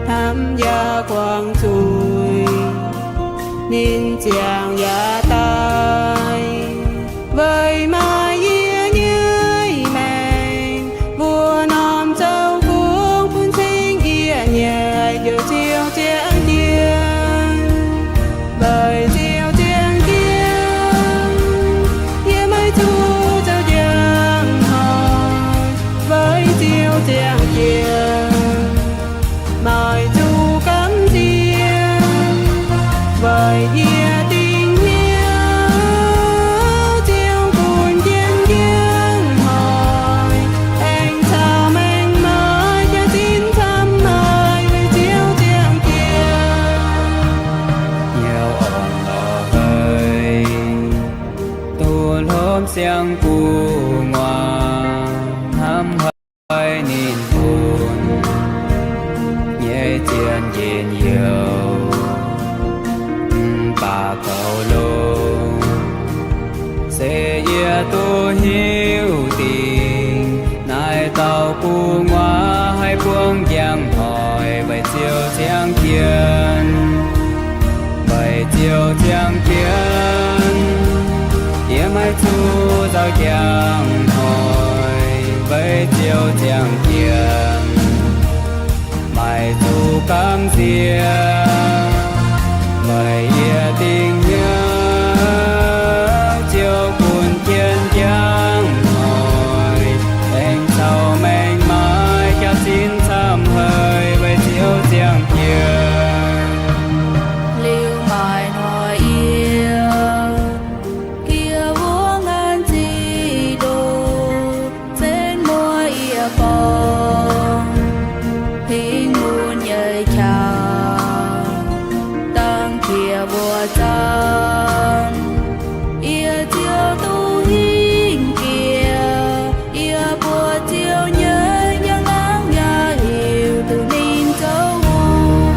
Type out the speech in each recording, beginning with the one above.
hnamv yaac guangc zuiz, ninh ziangh yaac daaih. Weic maaih yie nyei maengc, mbuo norm zoux gong bun cing yie nyei, heuc Ziouv ziangh jienv. Weic Ziouv ziangh jienv, yie maiv zuqc zoux njang hnoi. Weic Ziouv ziangh jienv, maiv zuqc gamh nziex. Weic yie dingc hnyouv Ziouv bun jienv njang hnoi, aengx caux maengc maaih jaax-zinh camv haic. Weic Ziouv ziangh jienv, hnyouv orn lorh haic, duqv hlo siang gu'nguaaz, hnamv haic ninh bun nyei zien njien-youh. Mv baac goux longx se yie duqv hiuv dingc, naaiv dauh gu'nguaaz haih buangv njang hnoi. Weic Ziouv ziangh jienv, weic Ziouv ziangh jienv, yie maiv zuqc zoux njang hnoi. Weic Ziouv ziangh jienv, maiv zuqc gamh nziex. Weic yie dingc hnyouv Ziouv bun jienv njang hnoi, aengx caux maengc maaih jaax-zinh camv haic. Weic Ziouv ziangh jienv, liuz maaih hnoi yie, yie wuov ngaanc zic ndoh, zenv muoz yie borngz, hingh mun nyei qangx, dangh qiex mbuo zaang. Yie Ziouv duqv hingh jiex, yie mbuox Ziouv nyei njang-laangc yaac hiuv duqv ninh zoux hungh.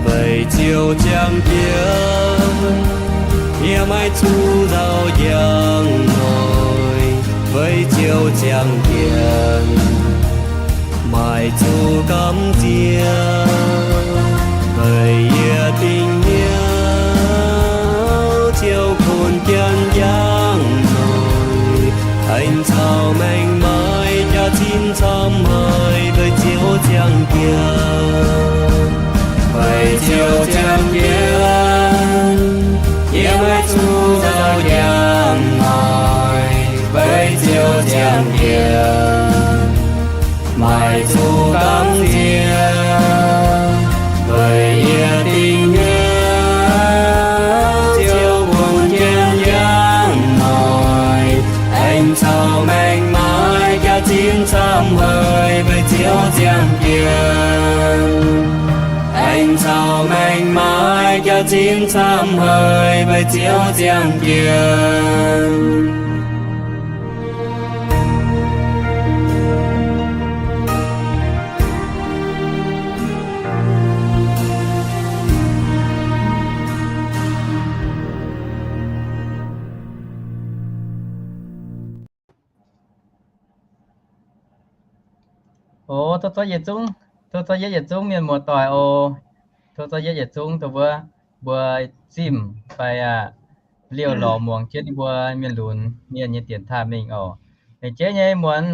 Weic Ziouv ziangh jienv, yie maiv zuqc nzauh njang hnoi. Weic Ziouv ziangh jienv, maiv zuqc gamh nziex. Weic yie dingc hnyouv Ziouv bun jienv njang hnoi, aengx caux maengc maaih jaax-zinh camv haic. Weic Ziouv ziangh jienv, weic Ziouv ziangh jienv, yie maiv zuqc nzauh njang hnoi. Weic Ziouv ziangh jienv, maiv zuqc gamh nziex. Weic yie dingc hnyouv Ziouv bun jienv njang hnoi, aengx caux maengc maaih jaax-zinh camv haic. Weic Ziouv ziangh jienv, aengx caux maengc maaih jaax-zinh camv haic. Weic Ziouv ziangh jienv. O, tov zorqv yietc zungv, tov zorqv yietc zungv mienh muoz-doic oc. Tov zorqv yietc zungv dongh wuov mbuo zimh fai aqc liouh lorz muangx jienv ninh mbuo mienh lunx mienh nyei dienx taaih mingh oc. Lengc jeiv nyei muonz,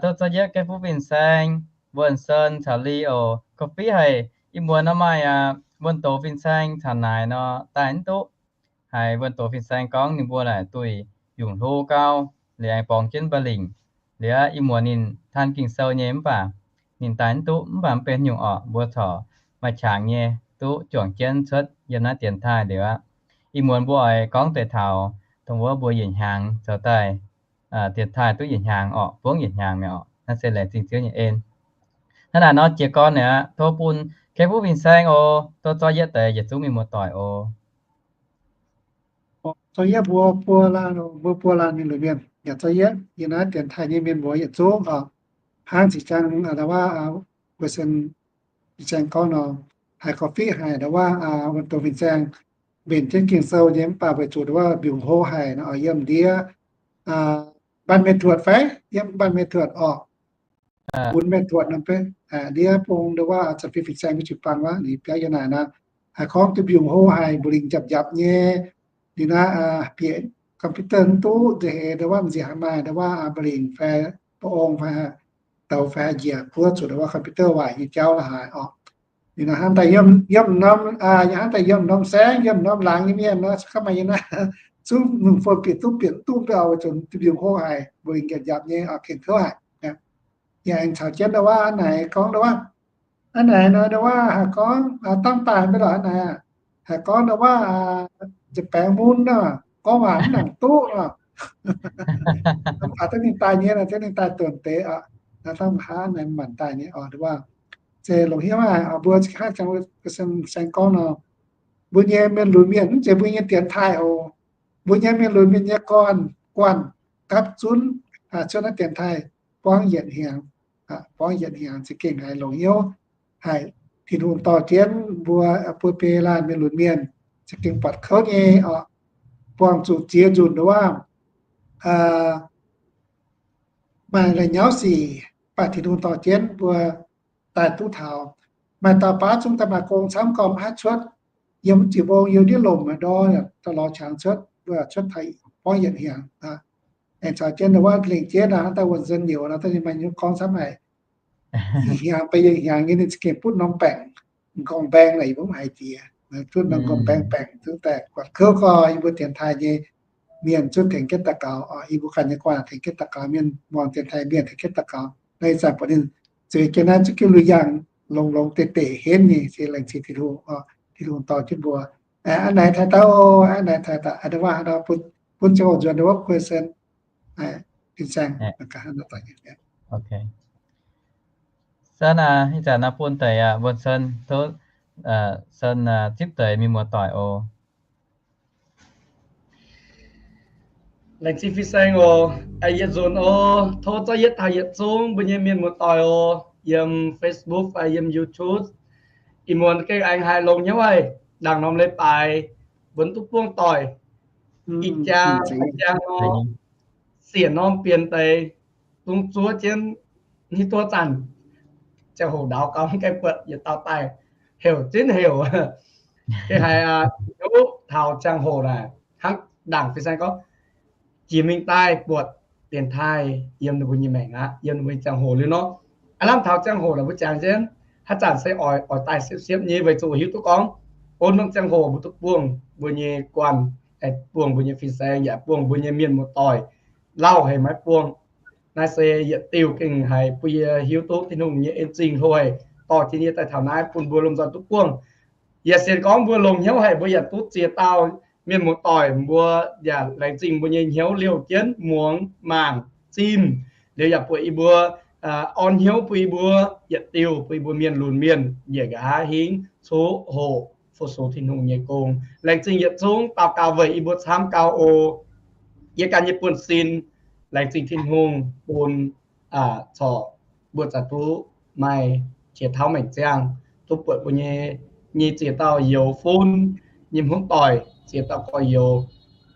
tov zorqv yietc gaeqv fuqv fin-saeng, Wuonh Sen caux Li oc. Gorngv fiqv haic, ih muonz nor maaih aqc wuonh doz fin-saeng caux naaic nor daaih mv duqv. Haiz wuonh doz fin-saeng gorngv ninh mbuo naaic duih yungh hlo gau, liuz aengx borngz jienv mba'lingc. Liuz aqv, ih muonz ninh taan Ging-Sou nyei mv baac ninh daaih mv duqv, mv baac mv benx nyungc orqc, mbuo corc maaih qangx nyei duqv juangc jienv cuotv yiem naaiv dienx taaih liuz aqv. Ih muonz mbuo oix gorngv deix taux dongh wuov mbuo yietc hnyangx zoux daaih dienx taaih duqv yietc hnyangx orqc, buangv yietc hnyangx mi'aqv orqc. Naaiv se laengz zingh Ziouv nyei en. Hnangv naaic nor jiez gorn naaic aqv, tov bun gaeqv fuqv fin-saeng oc. Tov zorqv yietc deix yietc zungv mienh muoz-doic oc. Zorqv yietc mbuo buo laanh, mbuo buo laanh mingh luoqc mienh yaac zorqv yietc yiem naaiv dienx taaih nyei mienh mbuo yietc zungv oc. Hnangv ziqc jangx ndau wuov Wuonh Sen fin-saeng gorngv nor, haiz gorngv fiqv haic ndau wuov wuonh doz fin-saeng mbenc jienv Ging-Sou nyei mv baac weic zuqc ndau wuov mbiungc hlo haic nor, yiem ndiev บ้านแม่ทวด fai? Yiem บ้านแม่ทวด orqc. Bun mienh tuotv norm beiv ndiev bung ndo wuov, zanc fih fin-saeng mbuo jiu-baang wuov, ninh biauv yiem naaic nor, haiz gorngv duqv mbiungc hlo haic, mbu'lingc njapc njapc nyei, ninh naaiv bieqc computer mv duqv nzengc, ndo wuov m'nzieqc haiz maaih ndo wuov mbu'lingc fai mba'ong fai douz fai njiec buov zuqc ndo wuov computer waaic nyei jauv la'haaix orqc. Ninh nor hnangv daaih yiem norm, yiem hnangv daaih yiem norm saengv, yiem norm laangz nyei mienh nor, se gorngv maaih yiem naaiv zungv mingh fon bieqc duqv bieqc duqv mv baac weic zuqc duqv mbiungc hlo haic, mbu'lingc njapc njapc nyei, kengx kouv haic. Yaac aengx caux jienv ndo wuov hnangv naaic gorngv ndo wuov, hnangv naaic nor ndo wuov haiz gorngv dangv daaih mv baac lorqc hnangv naaic, haiz gorngv ndo wuov nza'baengx mun nor, gorngv waac mv nangc duqv nor. Dangv daaih duqv ninh daaih nyei, duqv ninh daaih duonx deix oc. Naaiv dangh hnangv naaic manc daaih nyei oc, ndo wuov se longc hnyouv haic oc, mbuo hnangv jangx saeng gorngv nor, mbuo nyei mienh lunx mienh mv zeiz mbuo nyei dienx taaih oc. Mbuo nyei mienh lunx mienh nyei gorn-guanh gapv zunv cuotv naaiv dienx taaih buangv yietc hnyangx, buangv yietc hnyangx za'gengh haiz longc hnyouv haic. Tin-Hungh dorh jienv mbuo, mbuo biei laanh mienh lunx mienh za'gengh buatc kouv nyei oc. Buangh zuqc ziex nzunc ndo wuov, maaih la'nyauv sic, mv baac Tin-Hungh dorh jienv mbuo daaih duqv taux. Maaih dauh baav zungv daaih maaih gong camv, gorngv mv haih cuotv, yiem ziqc mbong yiem ndiev lomc haaix ndor, daaih lorz qangx cuotv, mbuo cuotv taux buangv yietc hnyangx. Aengx caux jienv ndo wuov lengc jeiv nor, hnangv daaih wuonh nzon youz nor, daaih ninh maaih nyungc gorngv camv haic. Ih hnyangx beiv yietc hnyangx nyei ninh za'gengh butv norm baengc, m'nqorngv mbaeng naaic yie mbuo mv haiz jiex. Butv norm m'nqorngv mbaeng baengc zungv daaih buatc kouv gorx, yie mbuo dienx taaih nyei mienh zungv tengx jienv daux gaux oc. Yie mbuo ganh nyei guanh tengx jienv daux gaux, mienh muangx dienx taaih mienh tengx jienv daux gaux. Naaiv ih zanc buatc ninh zueiz jienv naaiv zungv jienv lui yangh longx-longx deix deix henv nyei, se laengz zingh Tin-Hungh oc. Tin-Hungh dorh jienv mbuo. Aa, a'naaiv taaih dauh, a'naaiv taaih dauh, a'naaiv waac nor bun, bun ziangh hoc nzuonx ndo wuov question. Fin-saeng. Sen aac, ih zanc nor bun deix aac, mbuo Sen tov, Sen zipv deix mienh muoz-doic oc. Laengz zingh fin-saeng oc. Yietc nzunc oc, tov zorqv yietv taux yietc zungv mbuo nyei mienh muoz-doic oc, yiem Facebook fai yiem YouTube. Ih muonz gengh aengx haiz longx hnyouv haic, ndaangc norm leiz-baaix mbuo duqv buangh doic. Ih jaa, ih jaa nor, siec norm bienx deix, zungv zuov jienv hiuv duqv zanc, ziangh hoc ndaaux gau mv gaengh buatc yietc dauh daaih, heuc zinh heuc. Gengh haiz hiuv taux ziangh hoc naaic, hnangv ndaangc fin-saeng gorngv, jiex mingh daaih buatc dienx taaih yiem ninh mbuo nyei maengc aqv, yiem ninh mbuo nyei ziangh hoc liuz nor. Aav lamh taux ziangh hoc naaic mbuo jangx jienv, haaix zanc se oix, oix daaih siepv-siepv nyei weic zuqc hiuv duqv gorngv, o, norm ziangh hoc mbuo duqv buangh mbuo nyei guanh, buangh mbuo nyei fin-saeng yaac buangh mbuo nyei mienh muoz-doic, lauh haic maiv buangh. Naaiv se yietc diuh gengh haiz bun yie hiuv duqv Tin-Hungh nyei en zingh hlo haic, dorh jienv yie daaih taux naaiv bun mbuo lomh nzoih duqv buangh. Yaac sienx gorngv mbuo longx hnyouv haic, mbuo yaac duqv ziex dauh mienh muoz-doic, mbuo yaac laengz zingh mbuo nyei hnyouv liouh jienv muangx mangc zimh, liuz yaac buatc yie mbuo orn hnyouv bun yie mbuo yietc diuh, bun yie mbuo mienh lunx mienh njiec nqa'haav hingv cuqv hoqc fu-sux Tin-Hungh nyei gong. Laengz zingh yietc zungv daux gaux weic yie mbuo camv gau oc. Yie ganh nyei buonv-sin laengz zingh Tin-Hungh bun corc mbuo zaaix duqv maaih qiex tauv maengc ziangh, duqv buatc mbuo nyei, nyei ziex dauh youz fun, nyei hmuangv doic ziex dauh gorx-youz.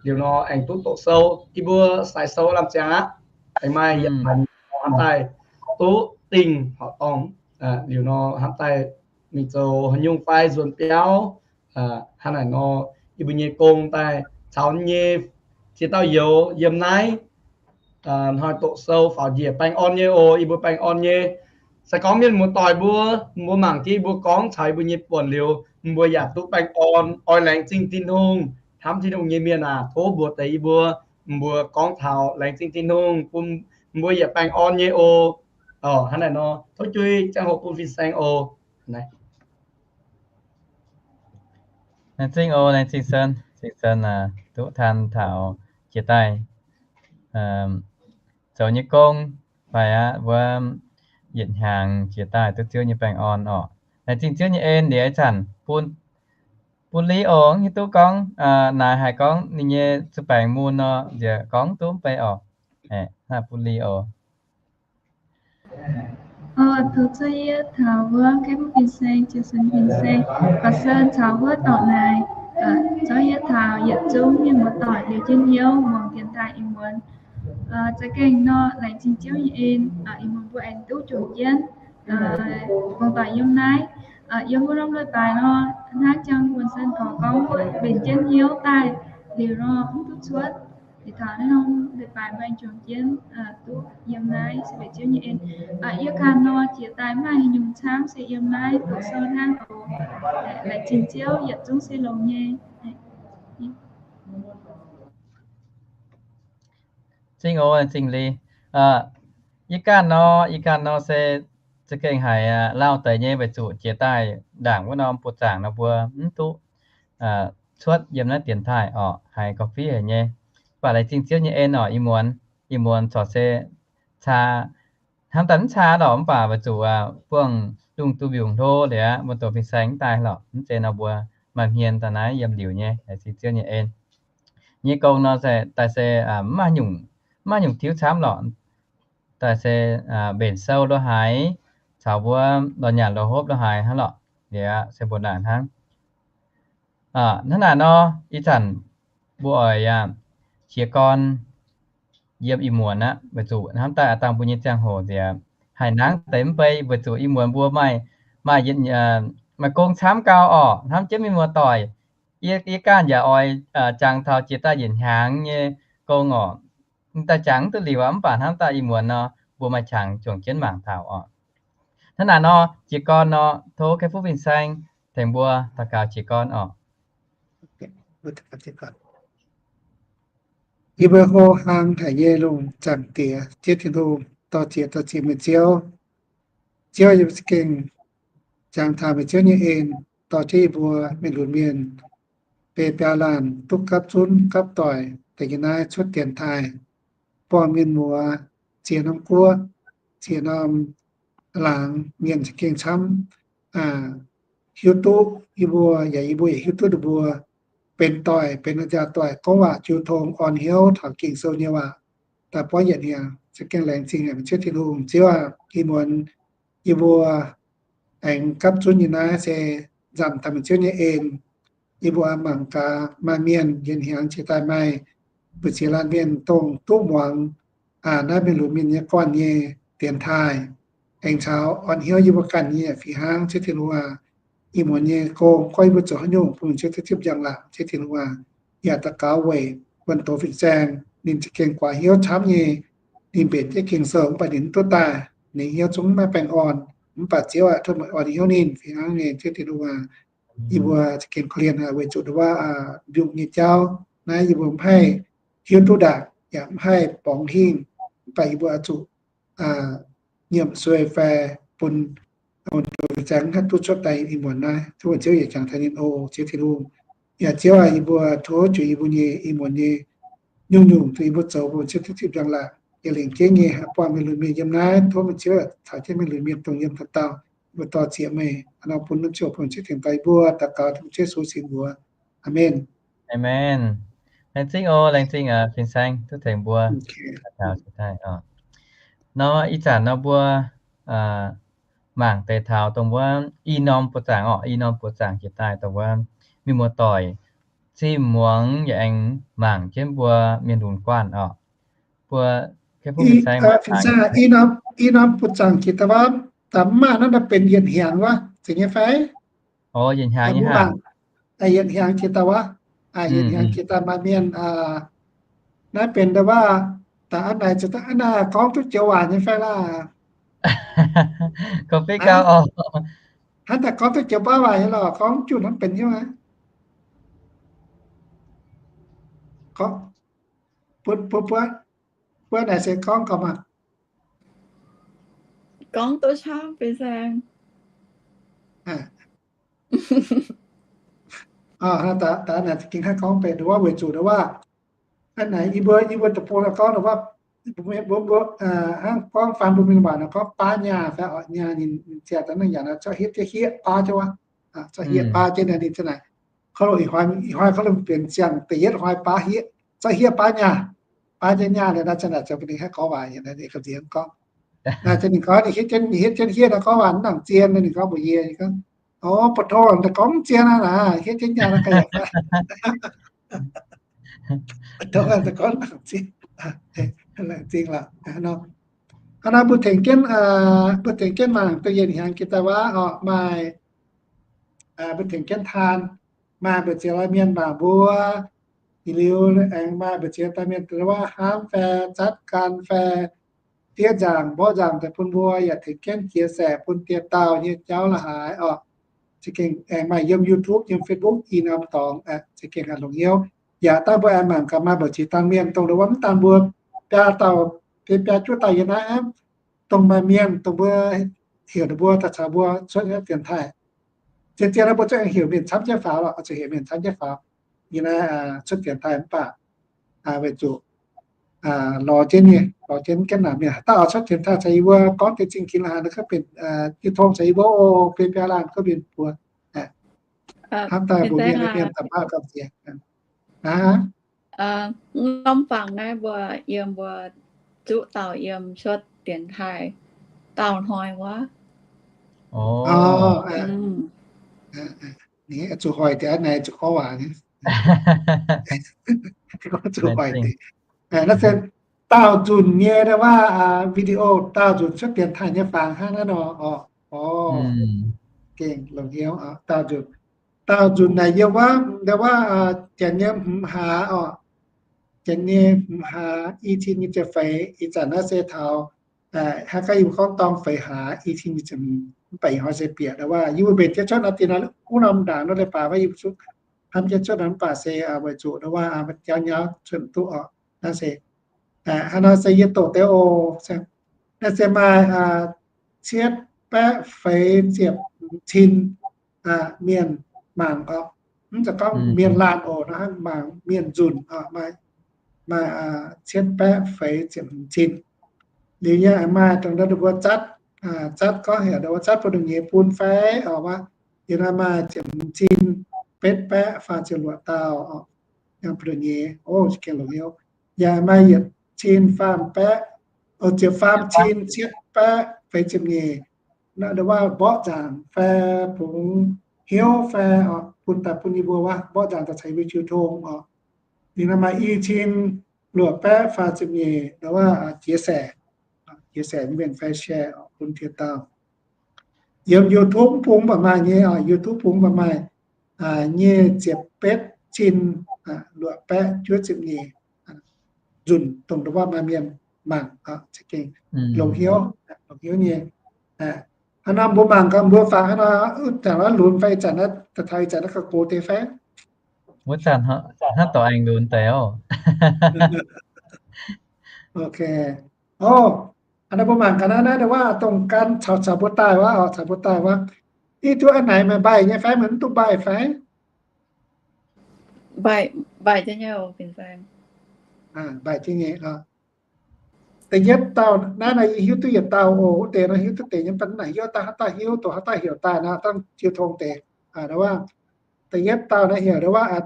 Liuz nor aengx duqv doqc sou, yie mbuo sai sou lamh ziangx aqv. Aengx maaih yietc hnoi hnamv daaih duqv dingh horqc dorngh. Liuz nor hnamv daaih mingh zoux haaix nyungc fai nzuonx biauv, hnangv naaic nor, yie mbuo nyei gong daaih caux nyei ziex dauh youz yiem naaiv hnoi doqc sou faaux njiec baengh orn nyei oc. Yie mbuo baengh orn nyei. Se gorngv mienh muoz-doic mbuo, mbuo mangc jienv yie mbuo gorngv caux yie mbuo nyei buonc liuz, mbuo yaac duqv baengh orn. Oix laengz zingh Tin-Hungh. Hnamv Tin-Hungh nyei mienh aac, tov mbuox deix yie mbuo, mbuo gorngv taux laengz zingh Tin-Hungh bun mbuo yietc baengh orn nyei oc. Hnangv naaic nor, tov juix ziangh hoc bun fin-saeng oc. Laengz zingh oc, laengz zingh Sen, zingh Sen duqv taan taux jiex daaih zoux nyei gong fai aqv, wuov yietc hnyangx jiex daaih duqv Ziouv nyei baengh orn orqc. Laengz zingh Ziouv nyei en. Liuz ih zanc bun, bun Li oc, hiuv duqv gorngv naaic haiz gorngv ninh nyei zuqc baengc mun nor, nziex gorngv duqv mv bei orqc. Naaiv bun Li oc. Tov zuov yietv taux wuov Kepv Fin-Saeng, Jiex Sen Fin-Saeng, Baac Sen caux wuov dorngc naaic, zuov yietv taux yietc zungv mienh muoz-doic liuz jienv hnyouv muangx dienx daaih ih muonz. Za'gengh nor, laengz zingh Ziouv nyei en, ih muonz mbuo aengx duqv juangc jienv bungx doic yiem naaiv. Yiem wuov norm leiz-baaix nor, hnangv jang Wuonh San gorx gorngv, mbenc jienv hnyouv daaih liuz nor, mv duqv cuotv. Liuz taux naaiv norm leiz-baaix mbuo aengx juangc jienv duqv yiem naaiv se mbenc Ziouv nyei en. Yie ganh nor jiex daaih mv maaih haaix nyungc camv, se yiem naaiv doqc sou hnangv oc. Laengz zingh Ziouv, yietc zungv se longx nyei. Zingh oc, laengz zingh Li. Yie ganh nor, yie ganh nor se za'gengh haiz lauh deix nyei weic zuqc jiex daaih ndaangc wuov norm buoz-zaangc nor mbuo mv duqv cuotv yiem naaiv dienx taaih orqc, haiz gauh fiev haic nyei. Mv baac laengz zingh Ziouv nyei en orqc, ih muonz, ih muonz corc se caa, hnamv daaih mv caa lorqc, mv baac weic zuqc buangh lungh duih mbiungc hlo liuz aqv, mbuo doqc fin-saeng mv daaih lorqc. Mv zeiz nor mbuo maaih hmien daaih naaiv yiem liuz nyei, laengz zingh Ziouv nyei en. Nyei gong nor daaih se mv maaih nyungc, mv maaih nyungc tiuv camv lorqc. Daaih se mbenc sou lo haaix, caux mbuo lorz nyanc lorz hopv lo haaix hnangv lorqc. Liuz se mbuo laangc hnangv. Hnangv naaic nor, ih zanc mbuo oix jiez gorn yiem ih muonz aqv, weic zuqc hnamv daaih aav dangh mbuo nyei ziangh hoc nziex haih nangv deix mv bei, weic zuqc ih muonz mbuo maaih, maaih, maaih gong camv gau orqc. Hnamv jienv mienh muoz-doic, yie, yie ganh yaac oix jangx taux jiex daaih yietc hnyangx nyei gong orqc. Daaih jangx duqv liuz aqv, mv baac hnamv daaih ih muonz nor, mbuo maaih qangx juangc jienv mangc taux orqc. Hnangv naaic nor, jiez gorn nor, tov Kei Fuqv Fin-Saeng tengx mbuo daux gaux jiez gorn orqc. Yie mbuo hlo hlaang haic nyei lungh zaangc Diex, Ziouv Tin-Hungh, dorh ziex dorh ziex meih Ziouv. Ziouv, yie mbuo za'gengh jangx taux meih Ziouv nyei en, dorh jienv yie mbuo mienh lunx mienh, biaa biaa laanh duqv gapv zunv gapv doic daaih yiem naaiv cuotv dienx taaih, buangh mienh muoz ziex norm guoqv, ziex norm laangz mienh za'gengh camv hiuv duqv yie mbuo, yaac yie mbuo yaac hiuv duqv ninh mbuo benx doic, benx nzaaux doic, gorngv waac jiu tong, orn hnyouv taux Ging-Sou nyei waac daaih buangv yietc hnyangx. Za'gengh laengz zingh haic meih Ziouv Tin-Hungh. Ziouv aac, ih muonz yie mbuo aengx gapv zunv yiem naaiv se nzamc taux meih Ziouv nyei en. Yie mbuo mangc gaax maaih mienh yietc hnyangx jiex daaih maaih mbu'ziex laanh mienh dongh duqv muangx naaiv mienh lunx mienh nyei gorn-nyei dienx taaih, aengx caux orn hnyouv yie mbuo ganh nyei fih hnangv. Ziouv Tin-Hungh aac, ih muonz nyei gong, gorngv yie mbuo zoux haaix nyungc bun Ziouv duqv zipv njang-laangc. Ziouv Tin-Hungh aac, yaac daux gaux weic Wuonh Doz Fin-Saeng, ninh za'gengh guaax hnyouv camv nyei. Ninh mbenc jienv Ging-Sou mv baac ninh mv duqv daaih, ninh hnyouv zungv maiv baengh orn. Mv baac Ziouv aac, tov meih orn hnyouv ninh fih hnangv nyei. Ziouv Tin-Hungh aac, yie mbuo za'gengh korv-lienh weic zuqc nduov waac mbiungc nyei jauv naaiv yie mbuo mv haih hiuv duqv ndaangc, yaac mv haih borngz hingh. Mv baac yie mbuo oix zuqc nyiemc sueih fai bun Wuonh Doz Fin-Saeng haih duqv cuotv daaih ih muonz naaiv. Tov Ziouv yietc jangx taux ninh oc, Ziouv Tin-Hungh. Yaac Ziouv aac, yie mbuo tov juix yie mbuo nyei ih muonz nyei nyungc-nyungc duqv yie mbuo zoux bun Ziouv duqv zipv njang-laangc. Yaac lengc jeiv nyei haih buangh mienh lunx mienh yiem naaiv. Tov meih Ziouv caux jienv mienh lunx mienh dongh yiem dauh dauh, yie mbuo dor-ziec meih. Aa, nor bun naaiv ziouc bun Ziouv tengx daaih yie mbuo daux gaux dongh Yesu singx mbuox. Aamen. Aamen. Laengz zingh oc, laengz zingh Fin-Saeng duqv tengx mbuo daux gaux jiex daaih oc. Nor ih zanc nor mbuo mangc deix taux dongh wuov i norm buoz-zaangc orqc, i norm buoz-zaangc jiex daaih dongh wuov mienh muoz-doic zimh muangx yaac aengx mangc jienv mbuo mienh lunx guanh orqc. Mbuo Fin-Saeng, i norm buoz-zaangc jiex daaih wuov, da'mv maaih naaiv daaih benx yietc hnyangx wuov, zeiz nyei fai? Yietc hnyangx jiex daaih wuov, yietc hnyangx jiex daaih maaih mienh, naaiv benx daaih wuov, da'hnangv naaic, da'hnangv naaic gorngv duqv joux waac nyei fai laah? Hnangv daaih gorngv duqv joux baav waac nyei lorqc, gorngv junh hnangv benx hnyouv aqv. Buo, buo, buo naaic se gorngv gauh maah. Gorngv duqv camv, Fin-Saeng. Da'naaic za'gengh haih gorngv benx wuov, weic zuqc wuov, hnangv naaic yie mbuo, yie mbuo deic-bung gorngv wuov, mbuo, mbuo, hnangv gorngv faan mbuo mienh waac nor gorngv baav nyaah fai orqc, nyaah ninh, ninh ziangh daaih naaiv yaac nor zorqv hietv jienv, hietv baav jienv wuov, zorqv hietv baav jienv naaic ninh za'naaic, k'oiv loh ih hnoi, ih hnoi k'oiv loh benx ziangh da'yietv hnoi baav hietv, zorqv hietv baav nyaah, baav jienv nyaah liuz naaiv za'naaic zoux bun ninh haih gorngv waac, naaiv ninh ga'nziex gorngv, naaiv za'naaic ninh gorngv ninh hietv jienv, hietv jienv hietv nor gorngv waac mv nangc zien, ninh gorngv mbuox yie, gorngv, o, bu tong daaih gorngv mv zien aqv naaic, hietv jienv nyaah naaiv ga'naaiv, bu tong daaih gorngv mv nangc zien. Laengz zingh lorqc. Hnangv nor mbuo tengx jienv, mbuo tengx jienv mangc duqv yietc hnyangx jiex daaih waac orqc, maaih mbuo tengx jienv taan, maaih mbu'ziex lorz mienh mangc mbuo, liuz aengx maaih mbu'ziex daaih mienh daaih waac hnamv fai zatv gan fai diev nzaangc mborqv nzaangc daaih bun mbuo, yaac tengx jienv jiex saeqc bun dieh dauh nyei jauv la'haaix orqc. Za'gengh aengx maaih yiem YouTube, yiem Facebook i norm dorngx, za'gengh haih longc hnyouv. Yaac dangh mbuo aengx mangc gaax maaih mbu'ziex dangh mienh dongh wuov mv daan mbuo biaa dauh, biaa juov dauh yiem naaiv, dongh maaih mienh dongh mbuo heuc ninh mbuo daaih caux mbuo cuotv dienx taaih. Zien-zien mbuo zuqc aengx heuc mienh camv jienv faaux lorqc, zuqc heuc mienh camv jienv faaux. Yie naaiv cuotv dienx taaih mv baac weic zuqc lorz jienv nyei, lorz jienv mv gaengh naaic mienh haaix dauh oix cuotv dienx taaih caux yie mbuo gorngv deix zingh ginx la'haaix nor, ga'benc jiu tong caux yie mbuo o, biaa biaa laanh ga'benc mbuo hnamv daaih mbuo mienh mienh daaih baav gamh nziex. Norm fangx naaiv mbuo yiem mbuo zuqv dauh yiem cuotv dienx taaih dauh hnoi wuov. Zuqc hoic deix naaiv, zuqc gorngv waac, zuqc hoic deix. Naaiv se daauh nzunc nyei wuov, video daauh nzunc cuotv dienx taaih nyei fangx hnangv naaiv nor. Gengh longc hnyouv daauh nzunc. Daauh nzunc naaic yiem wuov, wuov janx nyei hmz hlaax orqc, janx nyei hmz hlaax i cin nyei ziepc feix. Ih zanc naaiv se taux, hnangv gorngv yie mbuo gorngv dorng feix hlaax i cin nyei ziepc hmz, mv baac ih hnoi se bieqc wuov, yie mbuo mbenc jienv cuotv naaiv dinh naaiv uv norm ndaangc nor leiz-baaix wuov, yie mbuo zuqc hnamv jienv cuotv naaiv, mv baac se weic zuqc wuov jauv nyauv cuotv duqv orqc. Naaiv se, hnangv nor se yie doqc deix oc. Naaiv se maaih cietv baeqv feix ziepc cin mienh mangc orqc. Mv zeiz gorngv mienh laanh oc, nor hnangv mangc mienh nzunc orqc, maaih cietv baeqv feix ziepc cin. Liuz yie maaih dongh ninh mbuo zatv, zatv gorngv heuc ninh mbuo zatv bun ninh nyei bun fai orqc, yie naaiv maaih ziepc cin, betv baeqv faah ziepc luoqc dauh orqc, bun ninh nyei, o, gengh longc hnyouv. Yaac maaih yietc cin faam baeqv, o, ziepc faam cin cietv baeqv feix ziepc nyeic, nor wuov mborqv nzaangc fai bungx hnyouv fai orqc, bun daaih bun yie mbuo wuov, mborqv nzaangc daaih caux yie mbuo jiu tong orqc. Ninh naaiv maaih i cin luoqc baeqv faah ziepc nyeic, nor wuov jiex saeqc, jiex saeqc mienh fai share orqc bun dieh dauh. Yiem YouTube bung mv baac maaih nyei orqc, YouTube bung mv baac maaih nyei ziepc betv cin luoqc baeqv juov ziepc nyeic nzunc dongh wuov maaih mienh mangc, za'gengh longc hnyouv, longc hnyouv nyei. Hnangv nor mbuo mangc gaax mbuo fangx hnangv nor, zanc naaiv lunx fai ih zanc naaiv, taux ih zanc naaiv gauh gox deix fai? Wuov zanc hnangv dorh aengx lunx deix oc. Ok. O, hnangv naaiv mbuo mangc gaax naaiv, naaiv wuov dongh gan caux caux mbuo daaih wuov, caux mbuo daaih wuov. Ih duqv a'naaic meih mbaih nyei fai meih mv duqv mbaih fai? Mbaih jienv nyei. Da'yietv dauh naaiv nor yie hiuv duqv yietc dauh oc, wuov deix nor hiuv duqv deix nyei, mv baac naaic hiuv daaih haaix dauh hiuv, dongh haaix dauh heuc daaih nor dangh jiu tong deix. Wuov da'yietv dauh naaiv heuc wuov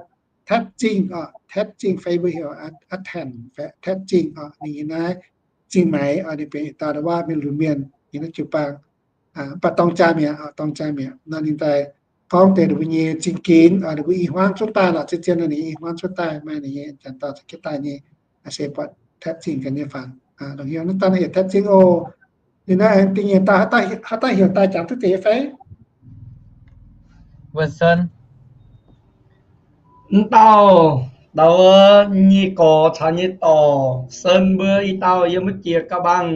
Tatv Zingh oc, Tatv Zingh fai mbuo heuc A'Tanc, Tatv Zingh oc. Ninh yiem naaiv Zingh Maix oc, ninh benx yietc dauh wuov mienh lunx mienh yiem naaiv jiu-baang, mv baac dorng jaa mi'aqv, dorng jaa mi'aqv. Nor ninh daaih gorngv deix ninh mbuo nyei zingh ginx, ninh mbuo i hmuangv cuotv daaih lorqc, zien-zien nor ninh i hmuangv cuotv daaih, maaih ninh nyei janx dauh za'gengh daaih nyei, se buatc Tatv Zingh ganh nyei fangx. Longc hnyouv naaiv daaih naaiv heuc Tatv Zingh oc. Ninh naaiv aengx dingh nyei dauh, haaix dauh heuc daaih jangx duqv deix fai? Wuov Sen, mv dauh, dauh nyei gorx caux nyei dorc, Sen mbuo i dauh yiem wuov jiex ga'bangh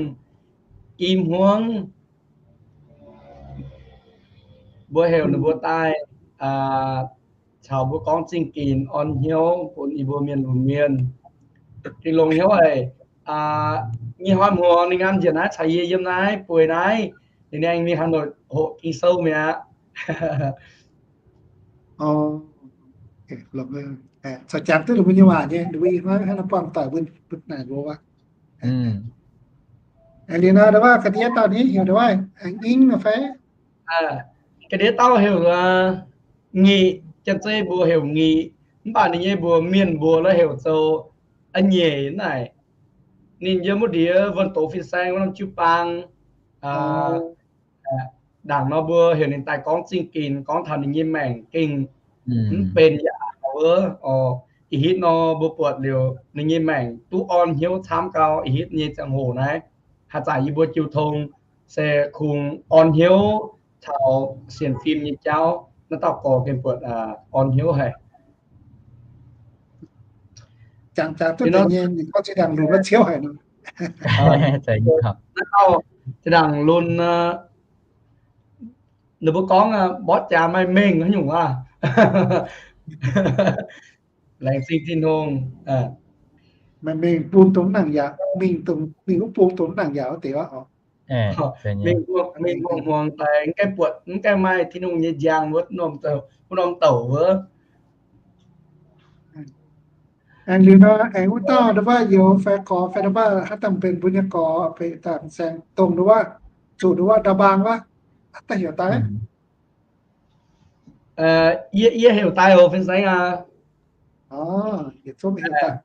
i hmuangv. Mbuo heuc ninh mbuo daaih caux mbuo gorngv zingh ginx orn hnyouv bun yie mbuo mienh lunx mienh. Dingh longx hnyouv haic. Nyei hnoi hmuangx ninh nqamh njiec naaiv caux yie yiem naaiv bueix naaiv, ninh aengx mingh Hà Nội hoqc Ging-Sou mi'aqv. Caux jangx duqv ninh mbuo nyei waac nyei, ninh mbuo i hmuangv hnangv naaiv buangh doic mbuo naaic mbuo wuov. Liuz nor, wuov ga'ndiev dauh ni heuc wuov Ngingv nor fai? Ga'ndiev dauh heuc Nyic, Janx-Zei mbuo heuc Nyic, mv baac ninh nyei mbuox mienh mbuox la'heuc zoux A'nyeic naaic. Ninh yiem wuov ndiev Vân Tố Fin Seng wuov norm jiu-baang. Ndaangc nor mbuo heuc ninh daaih gorngv zingh ginx, gorngv taux ninh nyei maengc gengh mv benx yaac wuov oc. ih hitv nor mbuo buatc liuz ninh nyei maengc duqv orn hnyouv camv gau. Ih hitv nyei ziangh hoc naaiv, haaix zanc yie mbuo jiu tong se kungx orn hnyouv taux sienx fim nyei jauv, naaiv dauh gorx gengh buatc orn hnyouv haic. Jangx jangx duqv deix nyei, ninh gorngv zinh ndaangc lunx wuov ciouv haic nor. Naaiv dauh zinh ndaangc lunx, ninh mbuo gorngv mborqv jaax maaih mengh haaix nyungc aqv. Laengz zingh Tin-Hungh. Maaih mengh bun dongh nangc yaac, mingh dongh, mingh wuov bung dongh nangc yaac wuov deix aqv. Mingh, mingh hmuangx-hmuangx daaih, mv gaengh buatc, mv gaengh maaih Tin-Hungh nyei njang wuov norm douc, wuov norm douc wuov. Aengx liuz nor, aengx wuov dauh nduov waac youz fai gorx fai nduov waac haaix dauh benx mbuo nyei gorx, benx daaih fin-saeng dongh nduov waac, zuqc nduov waac ndau mbaang wuov, haaix dauh heuc daaih? Yie, yie heuc daaih oc, fin-saeng aac. Yietc zungv heuc daaih.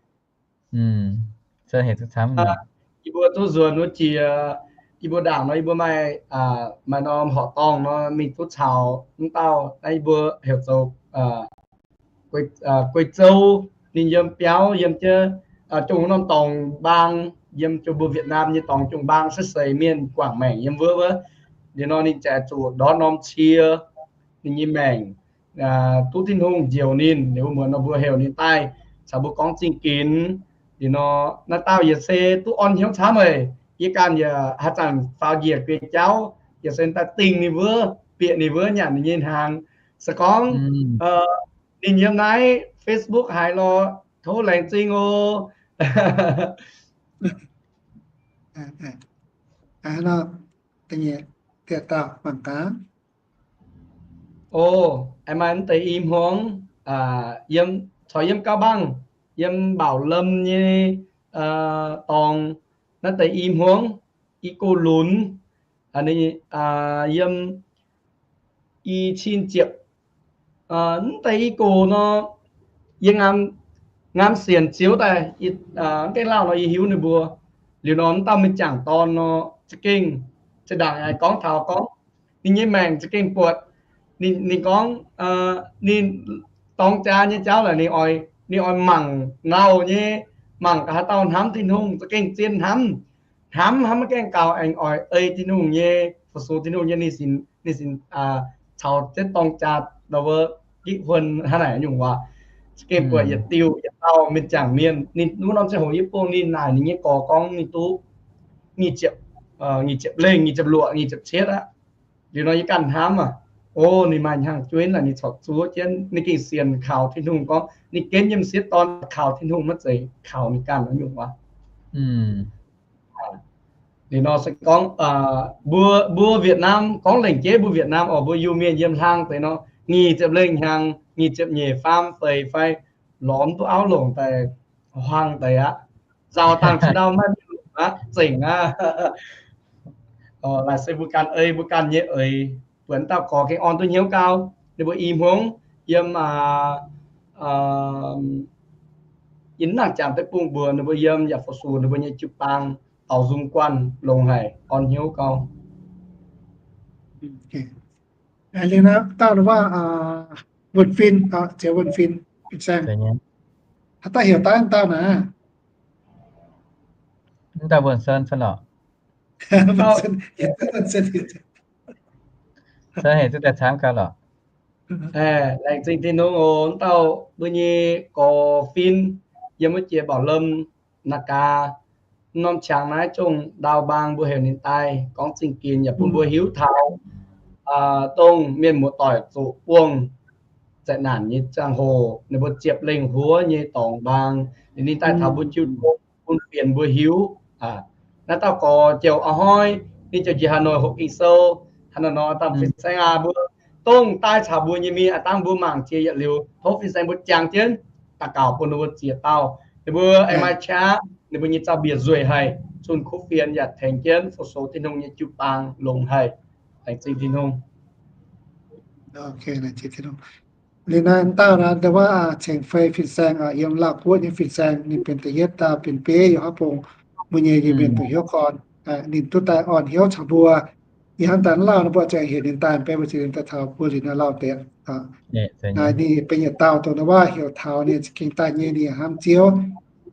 Yie mbuo duqv nzuonx wuov jiex, yie mbuo ndaangc nor, yie mbuo maaih, maaih norm horqc dorngh nor mingh duqv caux mv dauh naaiv yie mbuo heuc zoux Guei Zou, ninh yiem biauv, yiem jienv zungh wuov norm dorngx mbaang, yiem zungh mbuo Việt Nam nyei dorngx zungh mbaang seix seix mienh guangc maengc yiem wuov wuov. Liuz nor ninh ziouc zuqc ndortv norm cie ninh nyei maengc, duqv Tin-Hungh njoux ninh, liuz wuov muonz nor mbuo heuc ninh daaih caux mbuo gorngv zingh ginx. Liuz nor naaiv dauh yaac se duqv orn hnyouv camv meih. Yie ganh yaac haaix zanc faaux njiec gueix jauv yaac se daaih dingh ninh wuov, bieqc ninh wuov nyanc ninh nyei hnaangx. Se gorngv ninh yiem naaiv Facebook haiz lorqc, tov laengz zingh oc. O, aengx maaih mv deix i hmuangx, yiem, corc yiem Cao Bằng, yiem Bảo Lâm nyei dorngx, naaiv deix i hmuangx, i go lunx, yiem i cin ziepc, mv deix i go nor, yie ngaam, ngaam sienx Ziouv daaih, mv gaengh lauh nor yie hiuv ninh mbuo. Liuz nor mv dauh mienh jangc dorn nor, za'gengh, zinh ndaangc yaac gorngv taux gorngv ninh nyei maengc za'gengh buatc, ninh, ninh gorngv, ninh dorng jaa nyei jauv laaix ninh oix, ninh oix mangc lauh nyei, mangc gaax haaix dauh hnamv Tin-Hungh, za'gengh zien hnamv. Hnamv hnamv maiv gaengh gaux, aengx oix ei Tin-Hungh nyei, fu-sux Tin-Hungh nyei, ninh sin, ninh sin caux jienv dorng jaa, nor wuov, gitv huon hnangv naaic nyungc waac. Za'gengh buatc yietc diuh yietc dauh mienh jangc mienh, ninh wuov norm ziangh hoc yie bun ninh naaic ninh nyei gorx gorngv ninh duqv nyic ziepc, nyic ziepc lengh, nyic ziepc luoqc, nyic ziepc cietv aqv. Liuz nor yie ganh hnamv aac, o, ninh maaih hnyangx-jueiv laaix ninh corc zuov jienv, ninh gengh sienx kaux Tin-Hungh gorngv ninh gen yiem sieqv dorn kaux Tin-Hungh maiv zeiz kaux ninh ganh wuov nyungc waac. Liuz nor se gorngv, mbuo, mbuo Việt Nam, gorngv lengc jeiv mbuo Việt Nam oc, mbuo Iu-Mienh yiem hlang deix nor, nyic ziepc lengh hnyangx, nyic ziepc nyeic faam feix fai lorz mv duqv auv longc daaih huaang deix aqv. Nzauh dangh cin-ndau maiv longc aqv, zengc aqv. Laaix se mbuo ganh ei mbuo ganh nyei eix, buatc dauh gorx gengh orn duqv hnyouv gau. Ninh mbuo i hmuangx yiem, yie mv nangc jangx deic-bung mbuox ninh mbuo yiem yaac fu-sux ninh mbuo nyei jiu-baang, taux nzung guanh longx haic, orn hnyouv gau. Liuz naaiv dauh waac, Wuonh Fin, Ziex Wuonh Fin, Fin-Saeng. Haaix dauh heuc daaih dauh naaic? Mv dauh Wuonh Sen fai lorqc? Sen heuc duqv daaih camv gau lorqc. Laengz zingh Tin-Hungh oc. Mv dauh mbuo nyei gorx Fin yiem wuov jiex Bảo Lâm, Naga, norm qangx naaiv zungh ndau mbaang mbuo heuc ninh daaih gorngv zingh ginx yaac bun mbuo hiuv taux dongh mienh muoz-doic zuqc buangh zeqc naanc nyei ziangh hoc ninh mbuo ziepc lengh huov nyei dorngx mbaang. Ninh daaih taux mbuo jiu tong bun fienx mbuo hiuv. Naaiv dauh gorx ziouc a'hnoi ninh ziouc njiec Hà Nội hopv Ging-Sou. Hnangv naaiv nor, dangh fin-saeng aac, mbuo dongh daaih caux mbuo nyei mingh aac, dangh mbuo mangc jiex yietc liuz, tov fin-saeng mbuo jangx jienv daux gaux bun ninh mbuo ziex dauh. Ninh mbuo aengx maaih qaqv, ninh mbuo nyei zaux-mbiec nzueic haic, zunh kuv fienx yaac tengx jienv fu-sux Tin-Hungh nyei jiu-baang longx haic. Laengz zingh Tin-Hungh. Liuz naaiv dauh naaiv, ndau wuov Ceng Fei fin-saeng, yiem Laauh Guoqv nyei fin-saeng, ninh benx da'yietv dauh benx bieiv yiem haav bung, mbuo nyei Iu-Mienh dongh hnyouv gorn. Ninh duqv daaih orn hnyouv caux mbuo, Ih hnangv daaih lauh nor, mbuo ziouc heuc ninh daaih, mbuo ziouc daaih taux buo liuz nor lauh deix. Naaiv ninh benx yietc dauh dongh ndau wuov heuc taux ninh za'gengh daaih nyei, ninh hnamv Ziouv.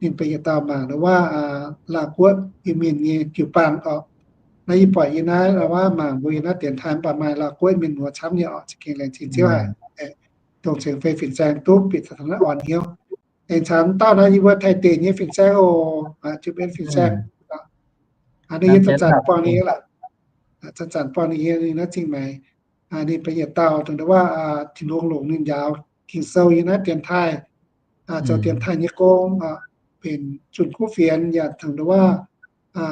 Ninh benx yietc dauh mangc ndau wuov Laauv Guoqv Iu-Mienh nyei jiu-baang oc. Naaiv yie buatc yie naaiv ndau wuov mangc mbuo yie naaiv dienx taaih mv baac maaih Laauv Guoqv mienh muoz camv nyei oc. Za'gengh laengz zingh Ziouv haic. Dongh cingx fei fin-saeng duqv bieqc taux naaiv orn hnyouv. Aengx caux dauh naaiv yie mbuo Taiv deic nyei fin-saeng oc, Jiu-Mienh fin-saeng. Aa, ninh yie zanc-zanc buangh ninh nyei lorqc. Zanc-zanc buangh ninh nyei, ninh naaiv zingh maengx. Ninh benx yietc dauh dongh ndau wuov Tin-Hungh longc ninh njaaux Ging-Sou yiem naaiv dienx taaih, zoux dienx taaih nyei gong, benx zunh kuv fienx yaac dongh ndau wuov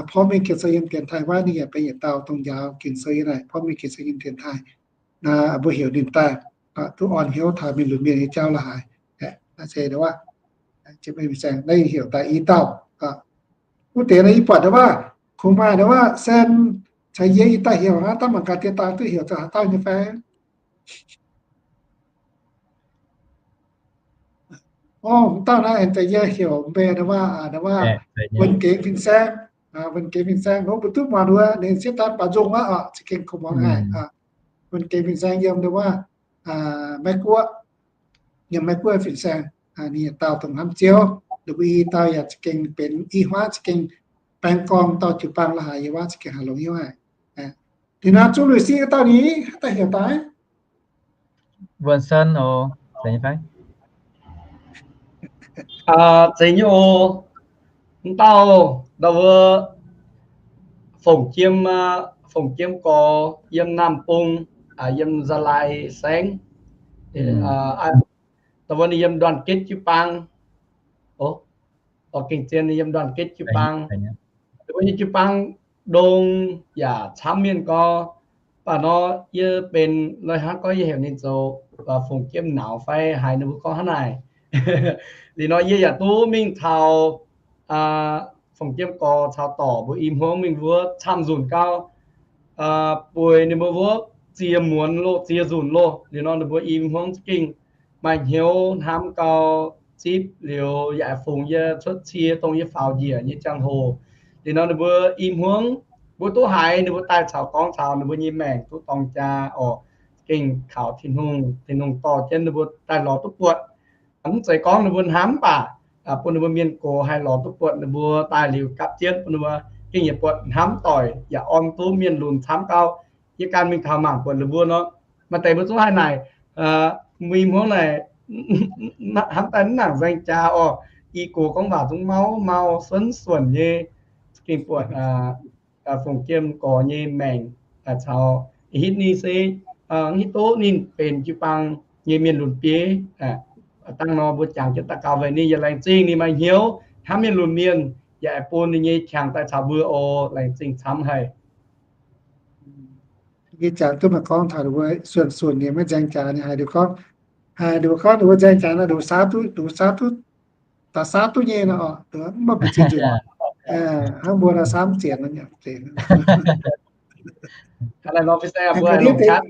porv mengh Ging-Sou yiem dienx taaih wuov. Ninh yaac benx yietc dauh dongh njaaux Ging-Sou yiem naaic porv mengh Ging-Sou yiem dienx taaih. Naaiv mbuo heuc ninh daaih duqv orn hnyouv taux mienh lunx mienh nyei jauv la'haaix. Naaiv se ndau wuov, naaiv heuc daaih i dauh. Wuov deix naaiv yie buatc ndau wuov kungx maaih ndau wuov Sen caux yie i dauh heuc hnangv, daaih mangc gaax diex daaih duqv heuc zoux haaix dauh nyei fai? Orv, dauh naaiv aengx daaih yie heuc mbe ndau wuov, ndau wuov Wuonh Gengx fin-saeng. Wuonh Gengx fin-saeng, mbuo duqv muangx wuov ninh sieqv daan baac nzung wuov oc, za'gengh kungx muangx haic. Wuonh Gengx fin-saeng yiem ndau wuov Meiv Guoqv, yiem Meiv Guoqv fin-saeng. Ninh yietc dauh dongh hnamv Ziouv, ninh mbuo i dauh yaac za'gengh benx i hmuangv za'gengh baeng gorngv dauh jiu-baang la'haaix yiem wuov za'gengh haaix longx hnyouv haic. Liuz naaiv zuqc lui siqv dauh ni, haaix dauh heuc daaih? Wuonh Sen oc, zeiz nyei fai? Zeiz nyei oc. M'dauh ndau wuov Fongc Jiem, Fongc Jiem Gorx yiem Naamh Bung, yiem Gia Lai Saengv. Ndau wuov ninh yiem Đoàn Kết jiu-baang. Gengh zien ninh yiem Đoàn Kết jiu-baang. Ninh mbuo nyei jiu-baang ndongc yaac camv mienh gorx. Mv baac nor yie benx loi hnangv gorngv yie heuc ninh zoux Fongc Jiem Nauz fai haaix ninh mbuo gorngv hnangv naaic. Liuz nor yie yaac duqv mingh taux Fongc Jiem Gorx caux dorc mbuo i hmuangv mingh wuov camv nzunc gau, bueix ninh mbuo wuov ziex muonz loh, ziex nzunc loh. Liuz nor ninh mbuo i hmuangv za'gengh maaih hnyouv hnamv gau, zipv liuz yaac fungx yie cuotv cie dongh yie faaux njiec nyei ziangh hoc. Liuz nor ninh mbuo i hmuangv mbuo duqv haiz ninh mbuo daaih caux gorngv taux ninh mbuo nyei maengc duqv dorng jaa oc. Gengh kaux Tin-Hungh, Tin-Hungh dorh jienv ninh mbuo daaih lorz duqv buatc. Mv zeiz gorngv ninh mbuo hnamv mv baac bun ninh mbuo mienh gox haih lorz duqv buatc ninh mbuo daaih liuz gapv jienv bun ninh mbuo gengh yietc buatc hnamv doic yaac orn duqv mienh lunx camv gau. Yie ganh mingh taux mangc buatc ninh mbuo nor, maaih deix mbuo zungv haih naaic, mbuo i hmuangv naaic hnamv daaih mv nangc nzaeng jaax oc. I gox gorngv waac zungv mauv mau suonv suonc nyei. Gengh buatc Fongc Jiem Gorx nyei maengc caux hitv ninh se, hitv duqv ninh benx jiu-baang nyei mienh lunx bieiv. Dangh nor mbuo jangx jienv daux gaux weic ninh, yaac laengz zingh ninh maaih hnyouv hnamv mienh lunx mienh, yaac bun ninh nyei qangx daaih caux mbuo oc. Laengz zingh camv haic. Yie jangx duqv maaih gorngv taux ninh mbuo suonc-suonc nyei maiv nzaeng jaax nyei, haiz ninh gorngv, haiz ninh mbuo gorngv ninh mbuo nzaeng jaax nor, ninh mbuo saauv duqv, ninh mbuo saauv duqv, daaih saauv duqv nyei nor, mv baac mbuo zinh nzunc hnangv mbuo nor saauv mv zienx nor. Hnangv naaiv nor, mbuo se mbuo longc qaqv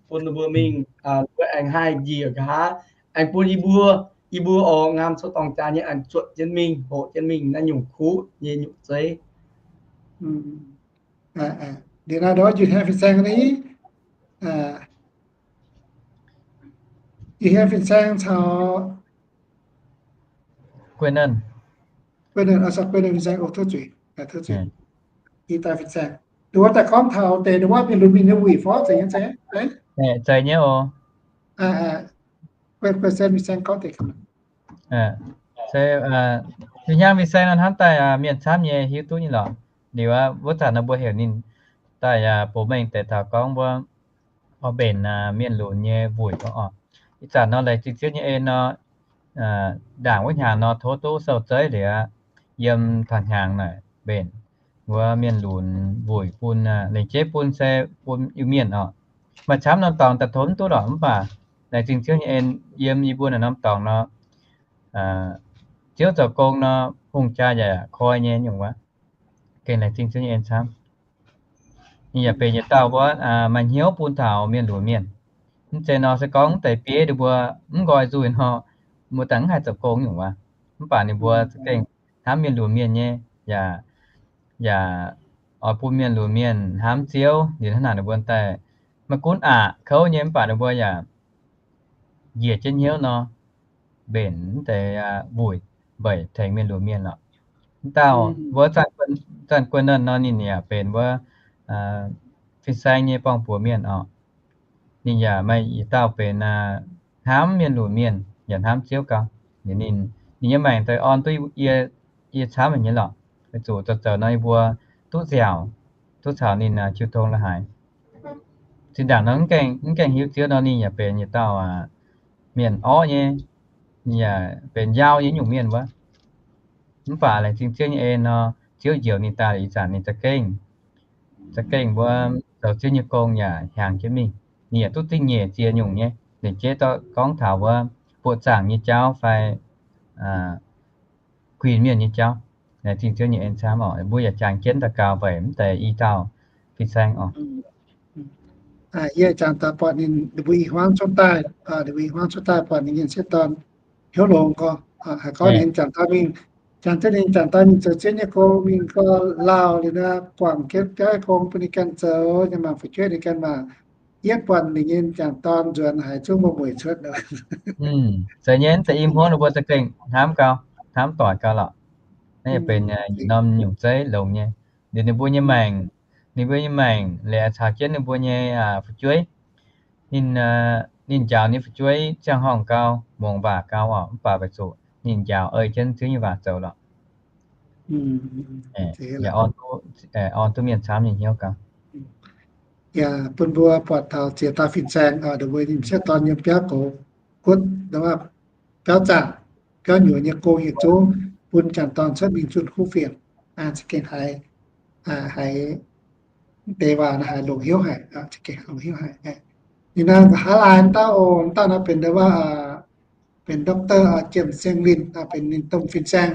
bun ninh mbuo mingh, mbuo aengx haih njiec nqa'haav, aengx bun yie mbuo, yie mbuo oix ngaam cuotv dorng jaa nyei aengx zuotc jienv mingh, hoqc jienv mingh naaiv nyungc kuv nyei nyungc zeiv. Liuz naaiv ndortv Youth Haiv fin-saeng ni, Youth Haiv fin-saeng caux Guei Nernh, Guei Nernh fin-saeng, o, tov zuiz, tov zuiz. Ih daaih fin-saeng, ninh mbuo daaih gorngv taux deix ninh mbuo mienh lunx mienh nyei wuic fai zeiz nyei, zeiz nyei oc. Guei Sen fin-saeng gorngv deix. Se, Youth Haiv fin-saeng nor hnamv daaih mienh camv nyei hiuv duqv nyei lorqc. Liuz wuov zanc nor mbuo heuc ninh daaih yaac bouc mengh deix taux gorngv mbuo oix mbenc mienh lunx nyei wuic oc. Ih zanc nor laengz zingh Ziouv nyei en nor, ndaangc wuov hnyangx nor tov duqv sou zeiv liuz, yiem taux hnyangx naaic mbenc wuov mienh lunx wuic bun, lengc jeiv bun se bun Iu-Mienh oc. Maaih camv norm dorngx daaih tov mv duqv lorqc, mv baac laengz zingh Ziouv nyei en, yiem yie mbuo naaiv norm dorngx nor, Ziouv zoux gong nor hungh jaa yaac koi nyei nyungc wuov. Gengh laengz zingh Ziouv nyei en camv. Ninh yaac benx yietc dauh wuov maaih hnyouv bun taux mienh lunx mienh. Mv zeiz nor se gorngv deix bieiv ninh mbuo mv nqoi nzuih nor, mbuo dangh mv haih zoux gong nyungc wuov. Mv baac ninh mbuo za'gengh hnamv mienh lunx mienh nyei, yaac, yaac oix bun mienh lunx mienh hnamv Ziouv, liuz hnangv naaic ninh mbuo daaih maiv gunv aqc kouv nyei mv baac ninh mbuo yaac njiec jienv hnyouv nor, mbenc mv deix wuic mbeic tengx mienh lunx mienh lorqc. Mv dauh wuov Zanc Guoqv Nuonh nor ninh yaac benx wuov fin-saeng nyei buangh buoz mienh oc. Ninh yaac maaih yietc dauh benx hnamv mienh lunx mienh yaac hnamv Ziouv gau. Ninh, ninh nyei maengc daaih orn duqv yie, yie camv haic nyei lorqc. Weic zuqc zoux zoux nor yie mbuo duqv nziaauc, duqv caux ninh jiu tong la'haaix. Zinh ndaangc nor mv gaengh hiuv Ziouv nor ninh yaac benx yietc dauh mienh orqv nyei, ninh yaac benx njaau nyei nyungc mienh wuov. Mv baac laengz zingh Ziouv nyei en nor, Ziouv njoux ninh daaih ih zanc ninh za'gengh, za'gengh mbuo zoux Ziouv nyei gong yaac hiaangx jienv mingh. Ninh yaac duqv zingh nyeic ziex nyungc nyei. Ninh jiex dorh gorngv taux wuov buoqc zaangc nyei jauv fai kuinx mienh nyei jauv. Laengz zingh Ziouv nyei en camv oc. Mbuo yaac jangx jienv daux gaux weic mv deix i dauh fin-saeng oc. Yie jangx daaih buatc ninh, ninh mbuo i hmuangv cuotv daaih, ninh mbuo i hmuangv cuotv daaih buatc ninh nyei sieqv dorn hnyouv longx gorngv, haiz gorngv ninh jangx daaih mingh, jangx jienv ninh jangx daaih mingh zoux Ziouv nyei gong, mingh gorngv lauh liuz nor, guangc jienv biauv nyei gong bun ninh ganh zoux, yaac mangc fu'jueiv ninh ganh mangc. Yietv buatc ninh nyei jangx dorn nzuonx haiz zungv mueiz cuotv. Zeiz nyei, zeiz i hmuangv ninh mbuo za'gengh hnamv gau, hnamv doic gau lorqc. Naaiv yaac benx yietc norm nyungc zeiv longx nyei. Liuz ninh mbuo nyei maengc, ninh mbuo nyei maengc liuz caux jienv ninh mbuo nyei fu'jueiv. Ninh, ninh njaaux ninh fu'jueiv ziangh horngh gau, mongc waac gau oc, mv baac weic zuqc ninh njaaux ei jienv Ziouv nyei waac zoux lorqc. Yaac orn duqv mienh camv nyei hnyouv gau. Yaac bun mbuo buatc taux ziex dauh fin-saeng, ninh mbuo nyei sieqv dorn yiem biauv goux guotv, biauv zaangc, biauv nyuoz nyei gong yietc zungv bun jangx dorn cuotv mingh zunh kuv fienx, za'gengh haiz, haiz deix waac haiz longc hnyouv haic, za'gengh longc hnyouv haic. Ninh naaiv nqa'haav laai dauh, dauh naaiv benx, benx doctor Jiem Seng Lin, benx ninh domh fin-saeng.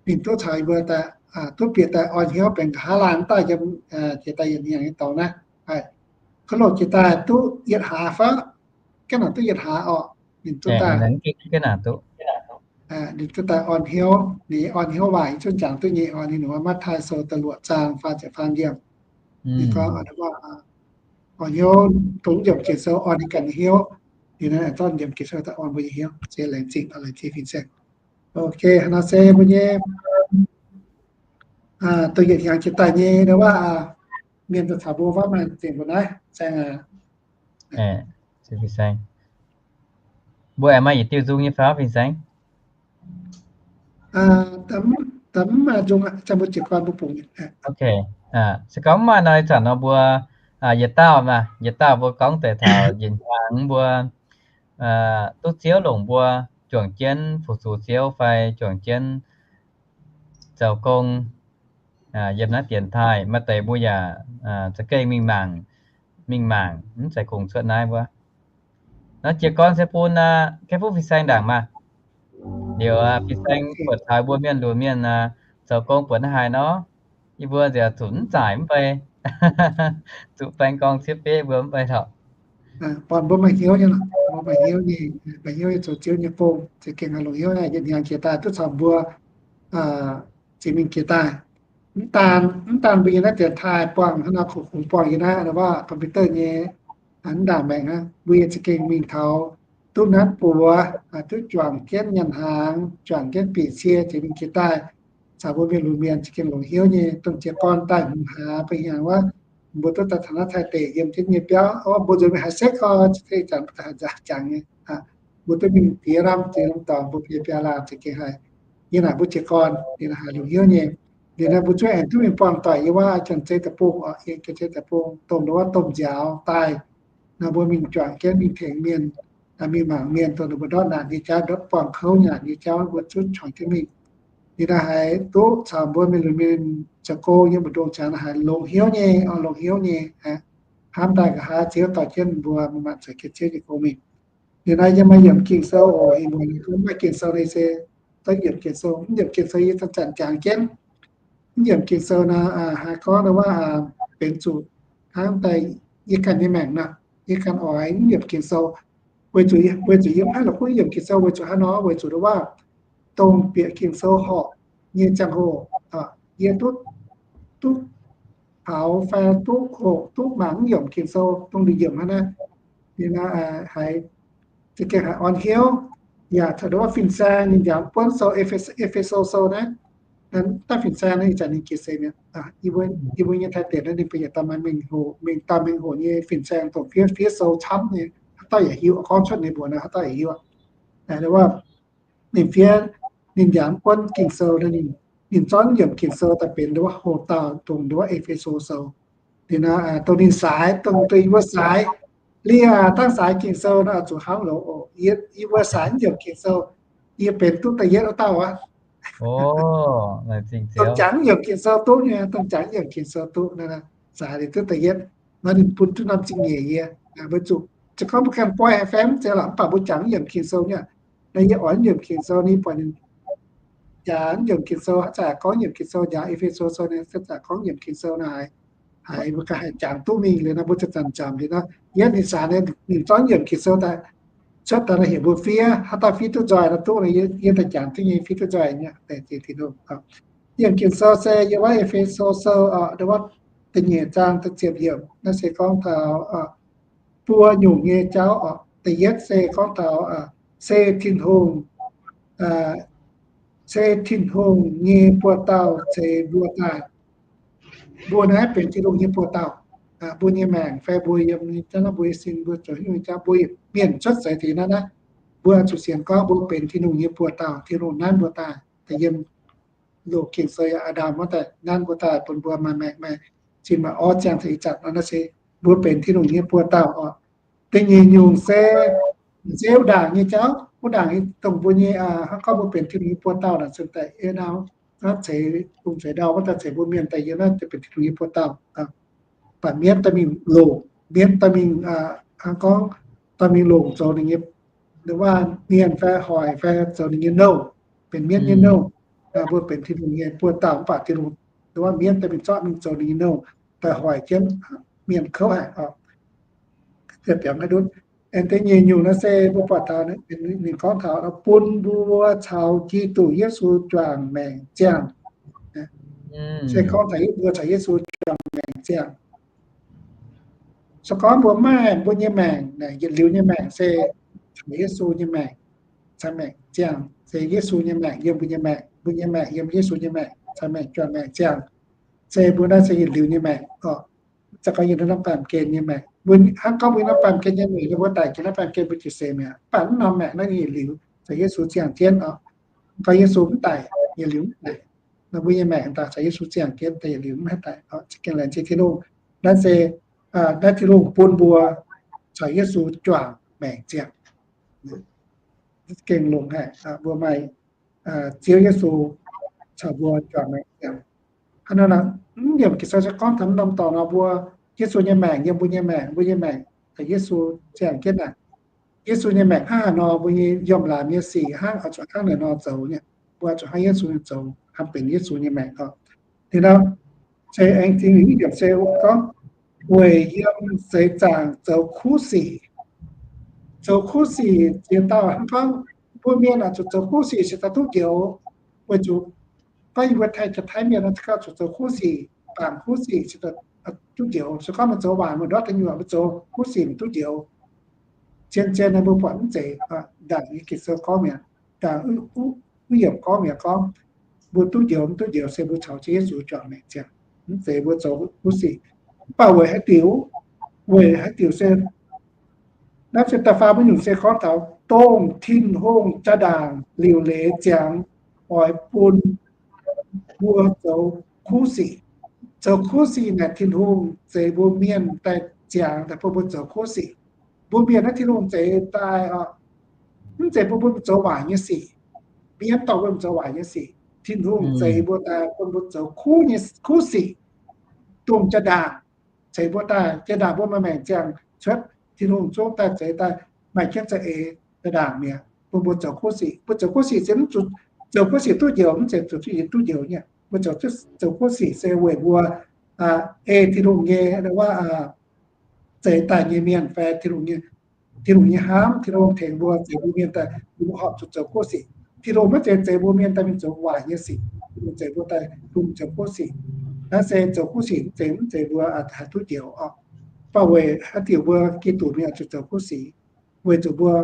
Ninh duqv caux yie mbuo daaih, duqv bieqc daaih orn hnyouv benx nqa'haav laai dauh yiem, jiex daaih yietc hnyangx nyei dorngx naaiv. Kov loh jiex daaih duqv yietc hlaax fai? Gaengh nangc duqv yietc hlaax orqc. Ninh duqv daaih, ninh duqv daaih orn hnyouv, ninh orn hnyouv waac yie zungv jangx duqv nyei oc. Ninh mbuo Matv^taai Sou da'luoqc zaang faah ziepc faam yiemc. Ninh gorngv, orn hnyouv, dongh yiemc Ging-Sou orn ninh ganh nyei hnyouv. Ninh naaiv zorqv yiemc Ging-Sou daaih orn mbuo nyei hnyouv. Ziex laengz zingh, laengz zingh fin-saeng. Ok, hnangv naaiv se mbuo nyei dongh yietc hnyangx jiex daaih nyei wuov, mienh daaih caux mbuo wuov maaih zingh mbuo naaiv saeng aqv. Mbuo aengx maaih yietc diuh nzung nyei fai, fin-saeng? Ok, se gorngv mv maaih nor, ih zanc nor mbuo yietc dauh maah, yietc dauh mbuo gorngv deix taux yietc hnyangx mbuo duqv Ziouv longc mbuo juangc jienv fu-sux Ziouv fai juangc jienv zoux gong yiem naaiv dienx taaih. Maaih deix mbuo yaac za'gengh mingh mangc, mingh mangc mv zeiz kungx cuotv naaiv wuov. Nor jiez gorn se bun Kei Fuqv fin-saeng ndaangc maah. Liuz fin-saeng buatc taux mbuo mienh lunx mienh zoux gong buatc naaiv haaix nor, yie mbuo nziex zuqc mv zaaic mv bei, zuqc baeng gorngv ciev beiv mbuo mv bei lorqc. Buatc mbuo maaih hnyouv nyei, mbuo maaih hnyouv nyei, maaih hnyouv nyei zoux Ziouv nyei gong, za'gengh longc hnyouv. Yietc hnyangx jiex daaih duqv caux mbuo ziex mingh jiex daaih. Mv daan, mv daan mbuo yiem naaiv dienx taaih buangh hnangv nor, kungx buangh yiem naaiv wuov computer nyei mv ndaangc maengc aqv, mbuo yaac za'gengh mingh taux duqv nanv buoz, duqv juangc jienv nyanc hnaangx, juangc jienv bieqc cie, ziex mingh jiex daaih caux mbuo mienh lunx mienh za'gengh longc hnyouv nyei. Dongh jiez gorn daaih hungx hlaax fai hnyangx wuov, mbuo duqv daaih taux naaiv Taiv deic yiem jienv nyei biauv, mbuo nzuonx mingh haaix sekv gorngv, ih zanc mbuo daaih haaix jangx nyei, mbuo duqv mingh diex lamh diex lamh dorngx, mbuo biei biaa laanh za'gengh haiz. Yiem naaic mbuo jiez gorn ninh haiz longc hnyouv nyei. Liuz naaiv mbuo zuov aengx duqv mingh buangh doic yiem wuov Janx-Zei deic-bung, Janx-Zei deic-bung domh nduov domh nziaaux daaih. Naaiv mbuo mingh juangc jienv mingh tengx mienh, mingh mangc mienh dongh ninh mbuo ndortv naanc nyei jauv, ndortv buangh kouv nyanc nyei jauv, mbuo zuqc juangc jienv mingh. Ninh naaiv haiz duqv caux mbuo mienh lunx mienh zoux gong nyei mbu'ndongx ziangx haiz longc hnyouv nyei, longc hnyouv nyei. Hnamv daaih nqa'haav Ziouv dorh jienv mbuo maaih maanc caux jienv Ziouv nyei gong mingh. Liuz naaiv yie maaih yiemc Ging-Sou oc. Ih muonz maaih Ging-Sou naaiv se daaih yiemc Ging-Sou. Mv yiemc Ging-Sou yie zanc-zanc jangx jienv. Mv yiemc Ging-Sou naaiv haiz gorngv wuov benx zuqc hnangv daaih yie ganh nyei maengc nor, yie ganh oix mv yiemc Ging-Sou. Weic zuqc, weic zuqc yie mv haih la'kuqv yiemc Ging-Sou weic zuqc haaix nor, weic zuqc wuov dongh bieqc Ging-Sou horpc nyei ziangh hoc, yie duqv, duqv taux fai duqv hoqc duqv mangc yiem Ging-Sou dongh nduqc yiemc hnangv naaiv. Ninh haiz za'gengh haiz orn hnyouv, yaac taux wuov fin-saeng ninh nziaamv buonv sou, E^fe^so Sou naaiv. Daaih fin-saeng naaiv ih zanc ninh gitv seix mi'aqv. Yie mbuo nyei Taiv deic naaiv ninh mbuo yietc dauh maaih mengh hoc, mengh dauh mengh hoc nyei fin-saeng dongh fiev fiev sou camv nyei, haaix dauh yaac hiuv, gorngv cuotv ninh mbuox naaiv haaix dauh yaac hiuv. Wuov ninh fiev, ninh nziaamv buonv Ging-Sou, ninh zorqv yiemc Ging-Sou daaih benx wuov hoc-dauh dongh wuov E^fe^so Sou. Dongh ninh saaix, dongh yie mbuo saaix, liuz dangh saaix Ging-Sou nor zuqc hnangv loz oc. Yie mbuo saaix yiemc Ging-Sou, yie benx duqv da'yietv wuov dauh aqv. Dongh jangx yiemc Ging-Sou duqv nyei, dongh jangx yiemc Ging-Sou duqv naaiv, saaix liuz duqv da'yietv. Nor ninh bun duqv norm zingh nyeic yie, weic zuqc se gorngv mbuo ganh buai haic fai mv zeiz lorqc, mv baac mbuo jangx yiemc Ging-Sou nyei. Naaiv yie oix yiemc Ging-Sou, ninh buatc ninh jangx yiemc Ging-Sou, haaix zanc gorngv yiemc Ging-Sou, jangx E^fe^so Sou, ninh haaix zanc gorngv yiemc Ging-Sou naaiv, haiz mbuo ganh haih jangx duqv mingh liuz nor, mbuo zanc-zanc jangx liuz nor, yie ninh saaix ninh zorqv yiemc Ging-Sou daaih cuotv daaih nor, heuc mbuo fiev, haaix dauh fiev duqv nzoih nor duqv, yie daaih jangx duqv nyei, fiev duqv nzoih nyei. Yiemc Ging-Sou se yiem wuov E^fe^so Sou, wuov da'nyeic zaang da'ziepc yiemc, naaiv se gorngv taux buo nyungc nyei jauv oc. Da'yietv se gorngv taux se Tin-Hungh, se Tin-Hungh nyei buoz-dauh ceix mbuo daaih. Mbuo naaiv benx Tin-Hungh nyei buoz-dauh. Mbuo nyei maengc fai mbuo yiem nyei jauv, mbuo nyei sin, mbuo zoux haaix nyungc jauv, mbuo mienh cuotv seix deix naaiv, naaiv mbuo zuqc sienx gorngv mbuo benx Tin-Hungh nyei buoz-dauh. Tin-Hungh nanv mbuo daaih, da'yietv loz Ging-Sou yaac Aa^ndam wuov daaih nanv mbuo daaih, bun mbuo maaih maengc maaih zinh maaih orv ziangh taux ih zanc nor, naaiv se mbuo benx Tin-Hungh nyei buoz-dauh oc. Da'nyeic nyungc se, se wuov ndaangc nyei jauv, wuov ndaangc dongh mbuo nyei, hnangv gorngv mbuo benx Tin-Hungh nyei buoz-dauh naaic, ceix daaih ei ndau, ceix lungh ceix ndau wuov daaih ceix mbuo mienh daaih yiem naaiv benx Tin-Hungh nyei buoz-dauh. Baac mienv daaih mingh longc, mienv daaih mingh, hnangv gorngv daaih mingh longc zoux ninh nyei, waac mienh fai hoic fai zoux ninh nyei nouh, benx mienv nyei nouh. Mbuo benx Tin-Hungh nyei buoz-dauh mv baac Tin-Hungh, waac mienv daaih mingh zorqv mingh zoux ninh nyei nouh, daaih hoic jienv mienh kouv haic oc. Aengx da'nyeic nyungc naaiv se mbuo buatc taux ninh gorngv taux bun mbuo caux Giduc Yesu juangc maengc ziangh. Se gorngv taux mbuo caux Yesu juangc maengc ziangh. Se gorngv mbuo maaih mbuo nyei maengc, yietc liuz nyei maengc se caux Yesu nyei maengc caux maengc ziangh, se Yesu nyei maengc yiem mbuo nyei maengc, mbuo nyei maengc yiem Yesu nyei maengc caux maengc juangc maengc ziangh, se mbuo naaiv se yietc liuz nyei maengc oc. Za'gengh yiem naaiv baamh gen nyei maengc. Mbuo hnangv gorngv mbuo naaiv baamh gen nyei maengc, mbuo daic jiex naaiv baamh gen mbuo jiez seix mi'aqv. Mv baac mv norm maengc naaiv yietc liuz caux Yesu ziangh jienv oc. Gorngv Yesu mv daic, yietc liuz mv daic, nor mbuo nyei maengc daaih caux Yesu ziangh jienv daaih yietc liuz mv haih daic oc. Za'gengh laengz zingh Tin-Hungh. Naaiv se, naaiv Tin-Hungh bun mbuo caux Yesu juangc maengc ziangh. Gengh longx haic, mbuo maaih Ziouv Yesu caux mbuo juangc maengc ziangh. Hnangv naaiv, mv yiemc Ging-Sou se gorngv taux mv norm dorngx nor, mbuo, Yesu nyei maengc yiem mbuo nyei maengc, mbuo nyei maengc caux Yesu ziangh jienv naaic. Yesu nyei maengc hnangv haaix nor, mbuo nyei yiem laanh nyei sic hnangv oix zuqc hnangv naaic nor zoux nyei. Mbuo oix zuqc hnangv Yesu nyei zoux, hnangv benx Yesu nyei maengc oc. Liuz nor, se aengx zingh yiemc se gorngv, weic yiem seix zaangc zoux kuv sic. Zoux kuv sic ziex dauh hnangv gorngv, mbuo mienh oix zuqc zoux kuv sic se daaih duqv njoux. Weic zuqc gorngv yie mbuo Taiv, Taiv mienh oix zuqc zoux kuv sic, bangc kuv sic se duqv njoux. Se gorngv meih zoux waanc, meih ndortv deic nyuoqc, meih zoux kuv sic meih duqv njoux. Zien-zien naaiv mbuo buatc mv zeiz, ndaangc nyei Ging-Sou gorngv mi'aqv, ndaangc wuov yiemc gorngv mi'aqv gorngv, mbuo duqv njoux mv duqv njoux se mbuo caux Ziouv Yesu juangc maengc ziangh. Mv zeiz mbuo zoux kuv sic. Mv baac weic haaix diuc, weic haaix diuc se, naaiv se da'faam nyungc se gorngv taux dongh Tin-Hungh jaa-ndaangc liuc leiz ziangx oix bun mbuo zoux kuv sic. Zoux kuv sic naaic Tin-Hungh zeix mbuo mienh daaih ziangx daaih bun mbuo zoux kuv sic. Mbuo mienh naaiv Tin-Hungh zeix daaih oc, mv zeiz bun mbuo zoux waaic nyei sic. Mienh dorh mbuo zoux waaic nyei sic. Tin-Hungh zeix mbuo daaih bun mbuo zoux kuv nyei, kuv sic, dongh jaa-ndaangc zeix mbuo daaih. Jaa-ndaangc mbuo maaih maengc ziangh cuotv, Tin-Hungh zungv daaih zeix daaih maaih jienv za'eix jaa-ndaangc mi'aqv bun mbuo zoux kuv sic. Mbuo zoux kuv sic se mv zuqc zoux kuv sic duqv njoux, mv zeiz zoux kuv sic duqv njoux nyei. Mbuo zoux, zoux kuv sic se weic mbuo ei Tin-Hungh nyei, wuov, zeix daaih nyei mienh fai Tin-Hungh nyei, Tin-Hungh nyei hnamv, Tin-Hungh tengx mbuo, zeix mbuo mienh daaih bun mbuo horpc zuqc zoux kuv sic. Tin-Hungh maiv zeiz zeix mbuo mienh daaih mingh zoux waaic nyei sic. Tin-Hungh zeix mbuo daaih bun mbuo zoux kuv sic. Naaiv se zoux kuv sic mv zeiz, mv zeiz mbuo haih duqv njoux oc. Mv baac weic haaix diuc mbuo Giduc mienh zuqc zoux kuv sic? Weic zuqc mbuo,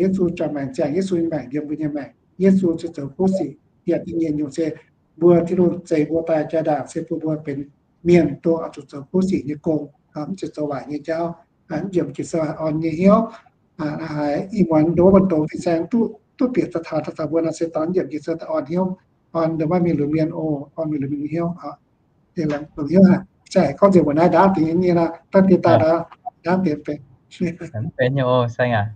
Yesu juangc maengc ziangh, Yesu nyei maengc yiem mbuo nyei maengc, Yesu zuqc zoux kuv sic. Yaac da'nyeic nyungc se mbuo Tin-Hungh zeix mbuo daaih jaa-ndaangc se bun mbuo benx mienh duqv zuqc zoux kuv sic nyei gong, mv zuqc zoux waaic nyei jauv. Nyiemc Ging-Sou orn nyei hnyouv. Haiz ih muonz ndoqv wuov ndoqv fin-saeng duqv bieqc daaih taux, daaih taux mbuo naaiv se dorh nyiemc Ging-Sou daaih orn hnyouv, orn ndoqv maiv mingh lunx mienh oc, orn mingh lunx mienh hnyouv. Lunx hnyouv aqv. Gorngv nzengc mbuo naaiv ndaamv deix nyei nor, dangh deix daaih ndaamv deix benx. Mv benx nyei oc, saeng aac.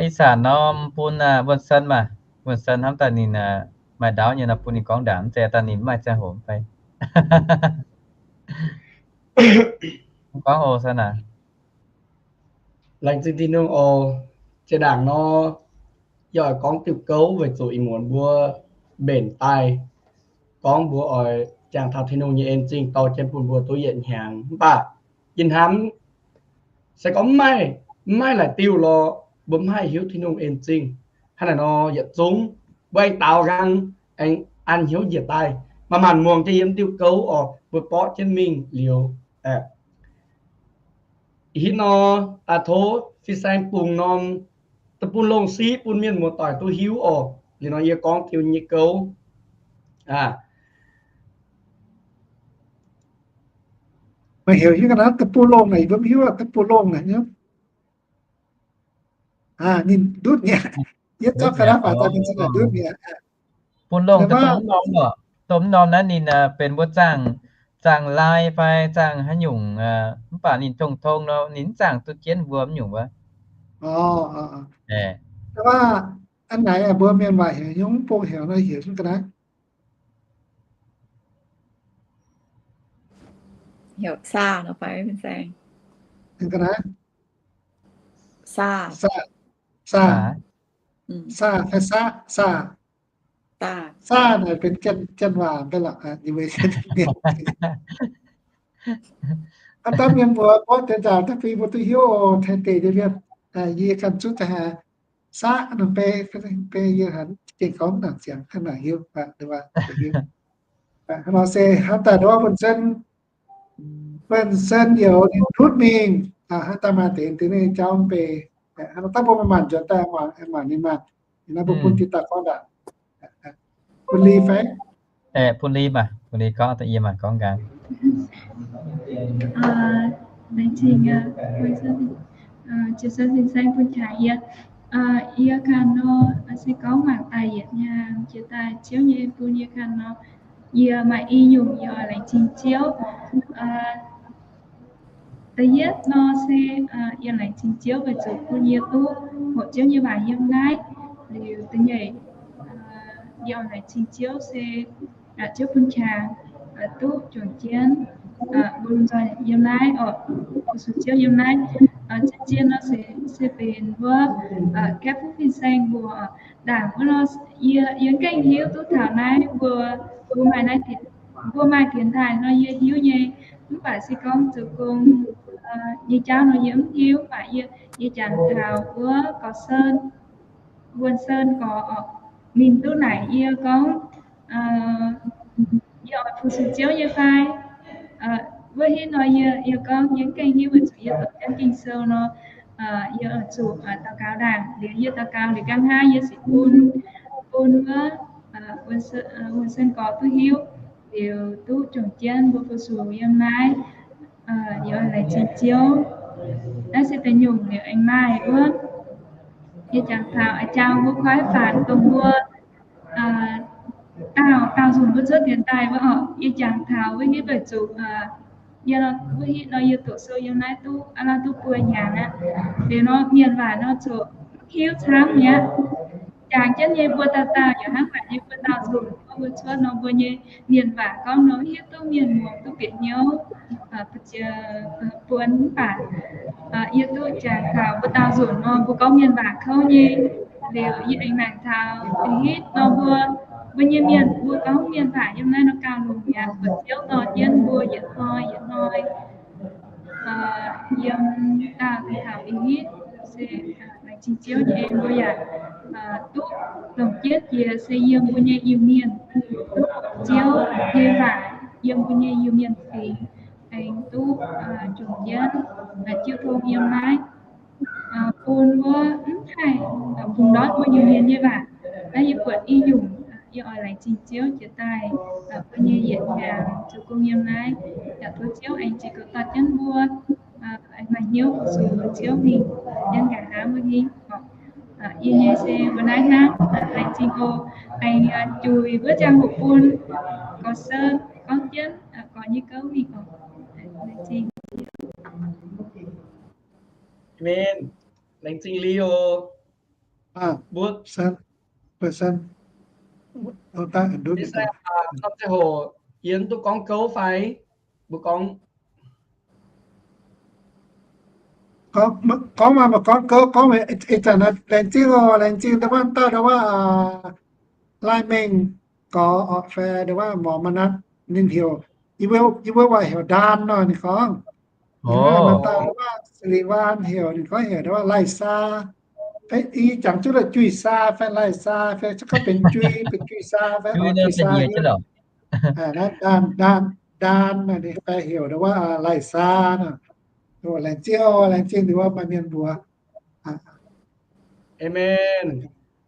Ih zanc norm bun Wuonh Sen maah, Wuonh Sen hnamv daaih ninh maaih ndaauv nyei nor bun ninh gorngv ndaangc, mv zeiz daaih ninh mv maaih ziangh hoc fai? Gorngv oc, Sen aac. Laengz zingh Tin-Hungh oc. Jaa-ndaangc nor, yie oix gorngv diuh gouv weic zuqc ih muonz mbuo mbenc daaih gorngv mbuo oix jangx taux Tin-Hungh nyei en zingh dorh jienv bun mbuo duqv yietc hnyangx. Mv baac yie hnamv se gorngv mv maaih, mv maaih laaix diuh lorh, mbuo mv haih hiuv Tin-Hungh en zingh. Hnangv naaic nor yietc zungv mbuo aengx daaux nqaang, aengx an hnyouv njiec daaih, manc-manc muangx jienv yiem diuh gouv oc, mbuo borqv jienv mingh liuz, hitv nor, daaih tov fin-saeng bungx norm deic-bung longh siqv bun mienh muoz-doic duqv hiuv oc. Liuz nor yie gorngv diuh nyei gouv aac. Meih heuc hiuv ga'naaiv deic-bung longh naaic, yie mbuo mv hiuv deic-bung longh naaic. Ninh ndutv mi'aqv. Yie zorqv ga'naaiv faaux daaih ninh za'gengh ndutv mi'aqv. Bun longh dongh mv norm, dongh mv norm naaiv ninh benx mbuo zaangh, zaangh lai fai zaangh haaix nyungc, mv baac ninh tong-tong nor ninh mv zaangh duqv jienv mbuo mv nyungc wuov. Aa, aa, aa. Mv baac a'naaiv mbuo mienh waac heuc nyungc bung heuc nor heuc ga'naaiv, heuc saa nor fai? Ga'naaiv saa, saa, saa fai saa, saa. Saa naaic benx janx waac mv baac lorqc. Aa, daaih mienh mbuo gorngv deix nzaaux daaih fih mbuo duqv hiuv oc. Taaih deix nyei mienh, yie ganh zutv daaih haiz saqv nor, beiv yie hanc gengh gorngv nangc ziangx hnangv naaic hiuv. Hnangv nor se hnangv daaih nduov Wuonh Sen, Wuonh Sen youz ninh ndutv mingh, hnangv daaih maaih deix deix ninh jauv mv bei. Hnangv nor daaih mbuo maaih maanc nzuonx daaih mangc ninh maanc, naaiv mbuo bun tin daaih gorngv ndaangc. Bun Li fai? Bun Li maah, bun Li gorngv, yie maah gorngv nqaang. Laengz zingh, Wuonh Sen, Wuonh Sen fin-saeng bun qaqv yie. Yie ganh nor, se gorngv mangc daaih yietc hnyangx jiex daaih Ziouv nyei bun yie ganh nor, yie maaih i nyungc yie oix laengz zingh Ziouv. Da'yietv nor se yie laengz zingh Ziouv weic zuqc bun yie duqv hoqc Ziouv nyei waac yiem naaiv. Liuz da'nyeic, yie oix laengz zingh Ziouv se Ziouv bun qangx duqv juangc jienv mbuo lomh nzoih yiem naaiv oc, fu-sux Ziouv yiem naaiv. Zien-zien nor se benx wuov gaeqv fuqv fin-saeng mbuo oc. Ndaangc wuov nor, yie, yie gengh hiuv duqv taux naaiv mbuo, mbuo maaih naaiv, mbuo maaih dienx taaih nor yie hiuv nyei. Mv baac se gorngv zoux gong nyei jauv nor yie mv hiuv, mv baac yie, yie jangx taux wuov Gauh Sen, Wuonh Sen gorx oc, ninh duqv naaic yie gorngv, yie oix fu-sux Ziouv nyei fai? Wuov hitv nor yie, yie gorngv yie gengh hiuv weic zuqc yie doqc jienv Ging-Sou nor, yie oix zuqc daux gaux ndaangc. Liuz yie daux gaux liuz nqa'haav yie ziouc bun, bun wuov Wuonh Sen gorx duqv hiuv. Liuz duqv juangc jienv mbuo fu-sux yiem naaiv, yie oix laengz zingh Ziouv. Naaiv se deix nyungc. Liuz aengx maaih wuov, yie jangx taux jangx mbuo koi faanx dongh mbuo daauh, daauh nzunc mbuo cuotv dienx daaih wuov oc. Yie jangx taux wuov hitv weic zuqc yie, wuov hitv nor yie doqc sou yiem naaiv duqv, aav, duqv buo hnyangx aqv. Liuz nor mienh waac nor zuqc hiuv camv mi'aqv. Jangx jienv nyei mbuo dauh dauh yaac hnangv naaic nyei, mbuo daauh nzunc mbuo cuotv nor mbuo nyei mienh waac gorngv nor hiuv duqv mienh muangx duqv bieqc hnyouv, buonc mv baac yie duqv jangx taux mbuo daauh nzunc nor mbuo gorngv mienh waac kouv nyei. Liuz yie aengx mangc taux ih hitv nor mbuo, mbuo nyei mienh mbuo gorngv mienh waac yiem naaiv nor gauh longx mi'aqv, buatc Ziouv dorh jienv mbuo yietc hnoi yietc hnoi yiem daauh taux ih hitv se laengz zingh Ziouv nyei mbuo yaac duqv longc jienv jiex se yiem mbuo nyei Iu-Mienh duqv Ziouv nyei waac yiem mbuo nyei Iu-Mienh fingx aengx duqv jomc jienv jiu tong yiem naaiv, bun wuov mv haih bungx ndortv mbuo Iu-Mienh nyei waac. Naaiv yie buatc i nyungc, yie oix laengz zingh Ziouv jiex daaih mbuo nyei yietc hnyangx zoux gong yiem naaiv, yaac tov Ziouv aengx jiex goux dorh jienv mbuo maaih hnyouv fu Ziouv mingh, jienv nqa'haav mbuo nyei. Yie nyei se mbuo naaiv hnangv, laengz zingh oc. Aengx juix wuov ziangh hoc bun gorx sou gorngv jienv gorx nyei gouv mingh oc. Laengz zingh. Amen. Laengz zingh Leo. Mbuo, mbuo se, se hoc yie mv duqv gorngv gouv fai? Mbuo gorngv, gorngv maaih, mbuo gorngv gouv, gorngv ih zanc laengz zingh oc, laengz zingh ndau wuov, dauh ndau wuov, lai mengh gorx oc, fai ndau wuov morz ma'natv, ninh heuc, yie mbuo waac heuc Ndaan nor, ninh gorngv. Maaih dauh ndau wuov Sirlingh Waan heuc, ninh gorngv heuc ndau wuov Lai-Saa. Yie jangx zuqc Lai-Jui-Saa fai Lai-Saa fai, se gorngv benx Jui, benx Jui-Saa fai, Jui-Saa, Ndaan, Ndaan, Ndaan, ninh fai heuc ndau wuov Lai-Saa nor. Laengz zingh, laengz zingh ndau wuov maaih mienh mbuox. Amen.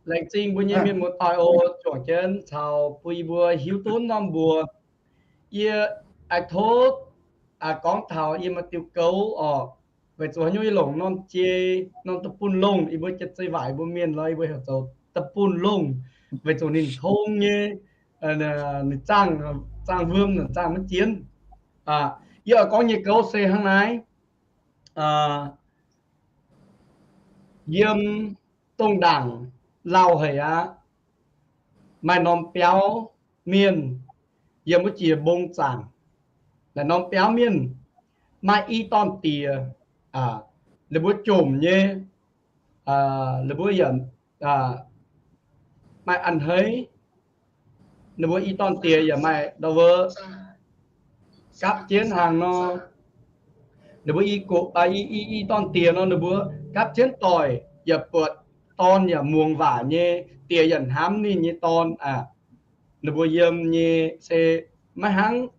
Laengz zingh mbuo nyei mienh muoz-doic oc, juangc jienv caux bun yie mbuo hiuv duqv norm mbuox. Yie, aa, tov gorngv taux yie maaih diuh gouv oc, weic zuqc haaix nyungc yie longc norm jei, norm deic-bung-longh, yie mbuo jiex zei waac yie mbuo mienh lorz yie mbuo heuc zoux deic-bung-longh, weic zuqc ninh tong nyei, ninh zaangh, zaangh wuom, ninh zaangh maiv jienv. Yie oix gorngv nyei gouv se hnangv naaiv. Yiem dongh ndaangc lauh haic aqv. Maaih norm biauv mienh yiem wuov jiex mbong zaangc. Naaiv norm biauv mienh maaih i dorn-diex, ninh mbuo jomc nyei, ninh mbuo yaac maaih a'hneiv. Ninh mbuo i dorn-diex yaac maaih ndau wuov gapv jienv hnaangx nor. Ninh mbuo i, i, i dorn-diex nor, ninh mbuo gapv jienv doic, yaac buatc dorn yaac muangx waac nyei, diex yaac hnamv ninh nyei dorn aqv. Ninh mbuo yiem nyei se maiv hnangv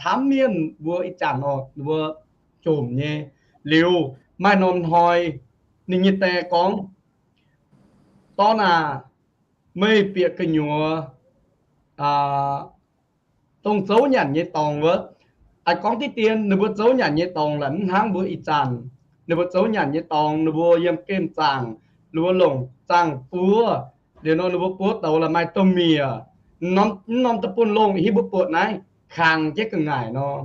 camv mienh mbuo ih zanc nor, ninh mbuo jomc nyei. Liuz maaih norm hnoi ninh nyei die gorngv, Dorn aac, meih bieqc gu'nyuoz dongh zouv nyanc nyei dorngx wuov. Aa, gorngv diqv dien ninh mbuo zouv nyanc nyei dorngx laaix mv hnangv mbuo ih zanc. Ninh mbuo zouv nyanc nyei dorngx, ninh mbuo yiem gemh zaangc, ninh mbuo longc zaangh buov. Liuz nor ninh mbuo buov douz laaix maaih domh miec. Mv norm deic-bung-longh hiuv mbuo buatc naaiv kangx jienv ga'ngaaic nor.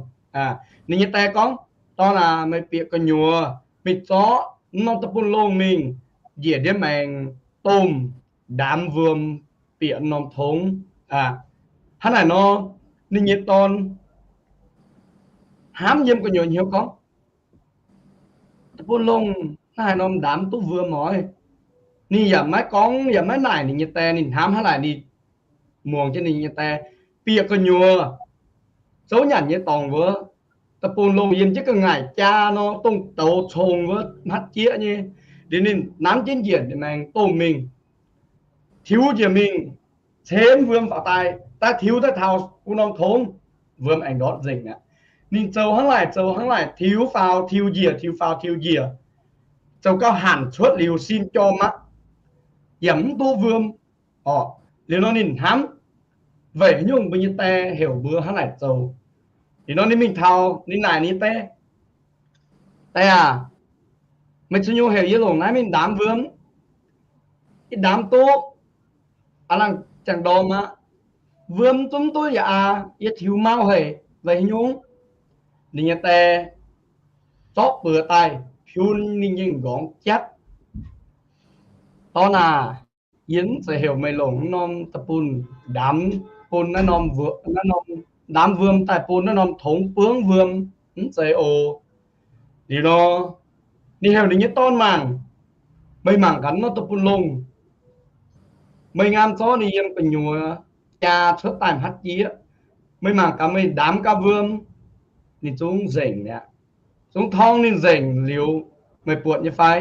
Ninh nyei die gorngv, Dorn aac, meih bieqc gu'nyuoz mingh zorqv mv norm deic-bung-longh mingh njiec ndiev maengx domh ndaamv wuom bieqc norm tongx. Hnangv naaic nor, ninh nyei dorn hnamv yiem gu'nyuoz hnyouv gorngv, Deic-bung-longh naaiv haaix norm ndaamv duqv wuom oc. Ninh yaac maiv gorngv yaac maiv naaic ninh nyei die, ninh hnamv hnangv naaic ninh muangx jienv ninh nyei die, bieqc gu'nyuoz zouv nyanc nyei dorngx wuov. Deic-bung-longh yiem jienv ga'ngaaic jaa nor, dongh douz congx wuov hmatv jieqv nyei. Liuz ninh nanv jienv njiec maengx domh mingh, tiux njiec mingh, cemv wuom faaux daaih, daaih tiux daaih taux gu'norm tongx, wuom aengx ndortv nzengc aqv. Ninh zoux hnangv laaic zoux hnangv laaic, tiux faaux tiux njiec, tiux faaux tiux njiec, zoux gauh hanc cuotv liuz sin jorm aqv, yaac mv duqv wuom. Orqc, liuz nor ninh hnamv, weic haaix nyungc mbuo nyei die heuc mbuo hnangv naaic zoux? Liuz nor ninh mingh taux, ninh naaic ninh die, Die aac, meih cun nyungc heuc yie longc naaiv mingh ndaamv wuom? Yie ndaamv duqv aav, laangh ziangh ndorm aqv. Wuom zungv duqv yaac aa, yie tiux mau haic, weic haaix nyungc? Ninh nyei die zorqv buoz daaih piun ninh nyei m'nqorngv jatv. Dorn aac, yie mv zeiz heuc meih longc norm deic-bung ndaamv bun naaiv norm, naaiv norm ndaamv wuom daaih bun naaiv norm tongx buangv wuom, mv zeiz oc. Liuz nor, ninh heuc ninh nyei dorn mangc, meih mangc gaax norm deic-bung-longh, meih ngaam zorqv ninh yiem gu'nyuoz jaa cuotv daaih hmatv jieqv, meih mangc gaax meih ndaamv gaax wuom, ninh zungv nzengc mi'aqv. Zungv torngv ninh nzengc liuz, meih buatc nyei fai?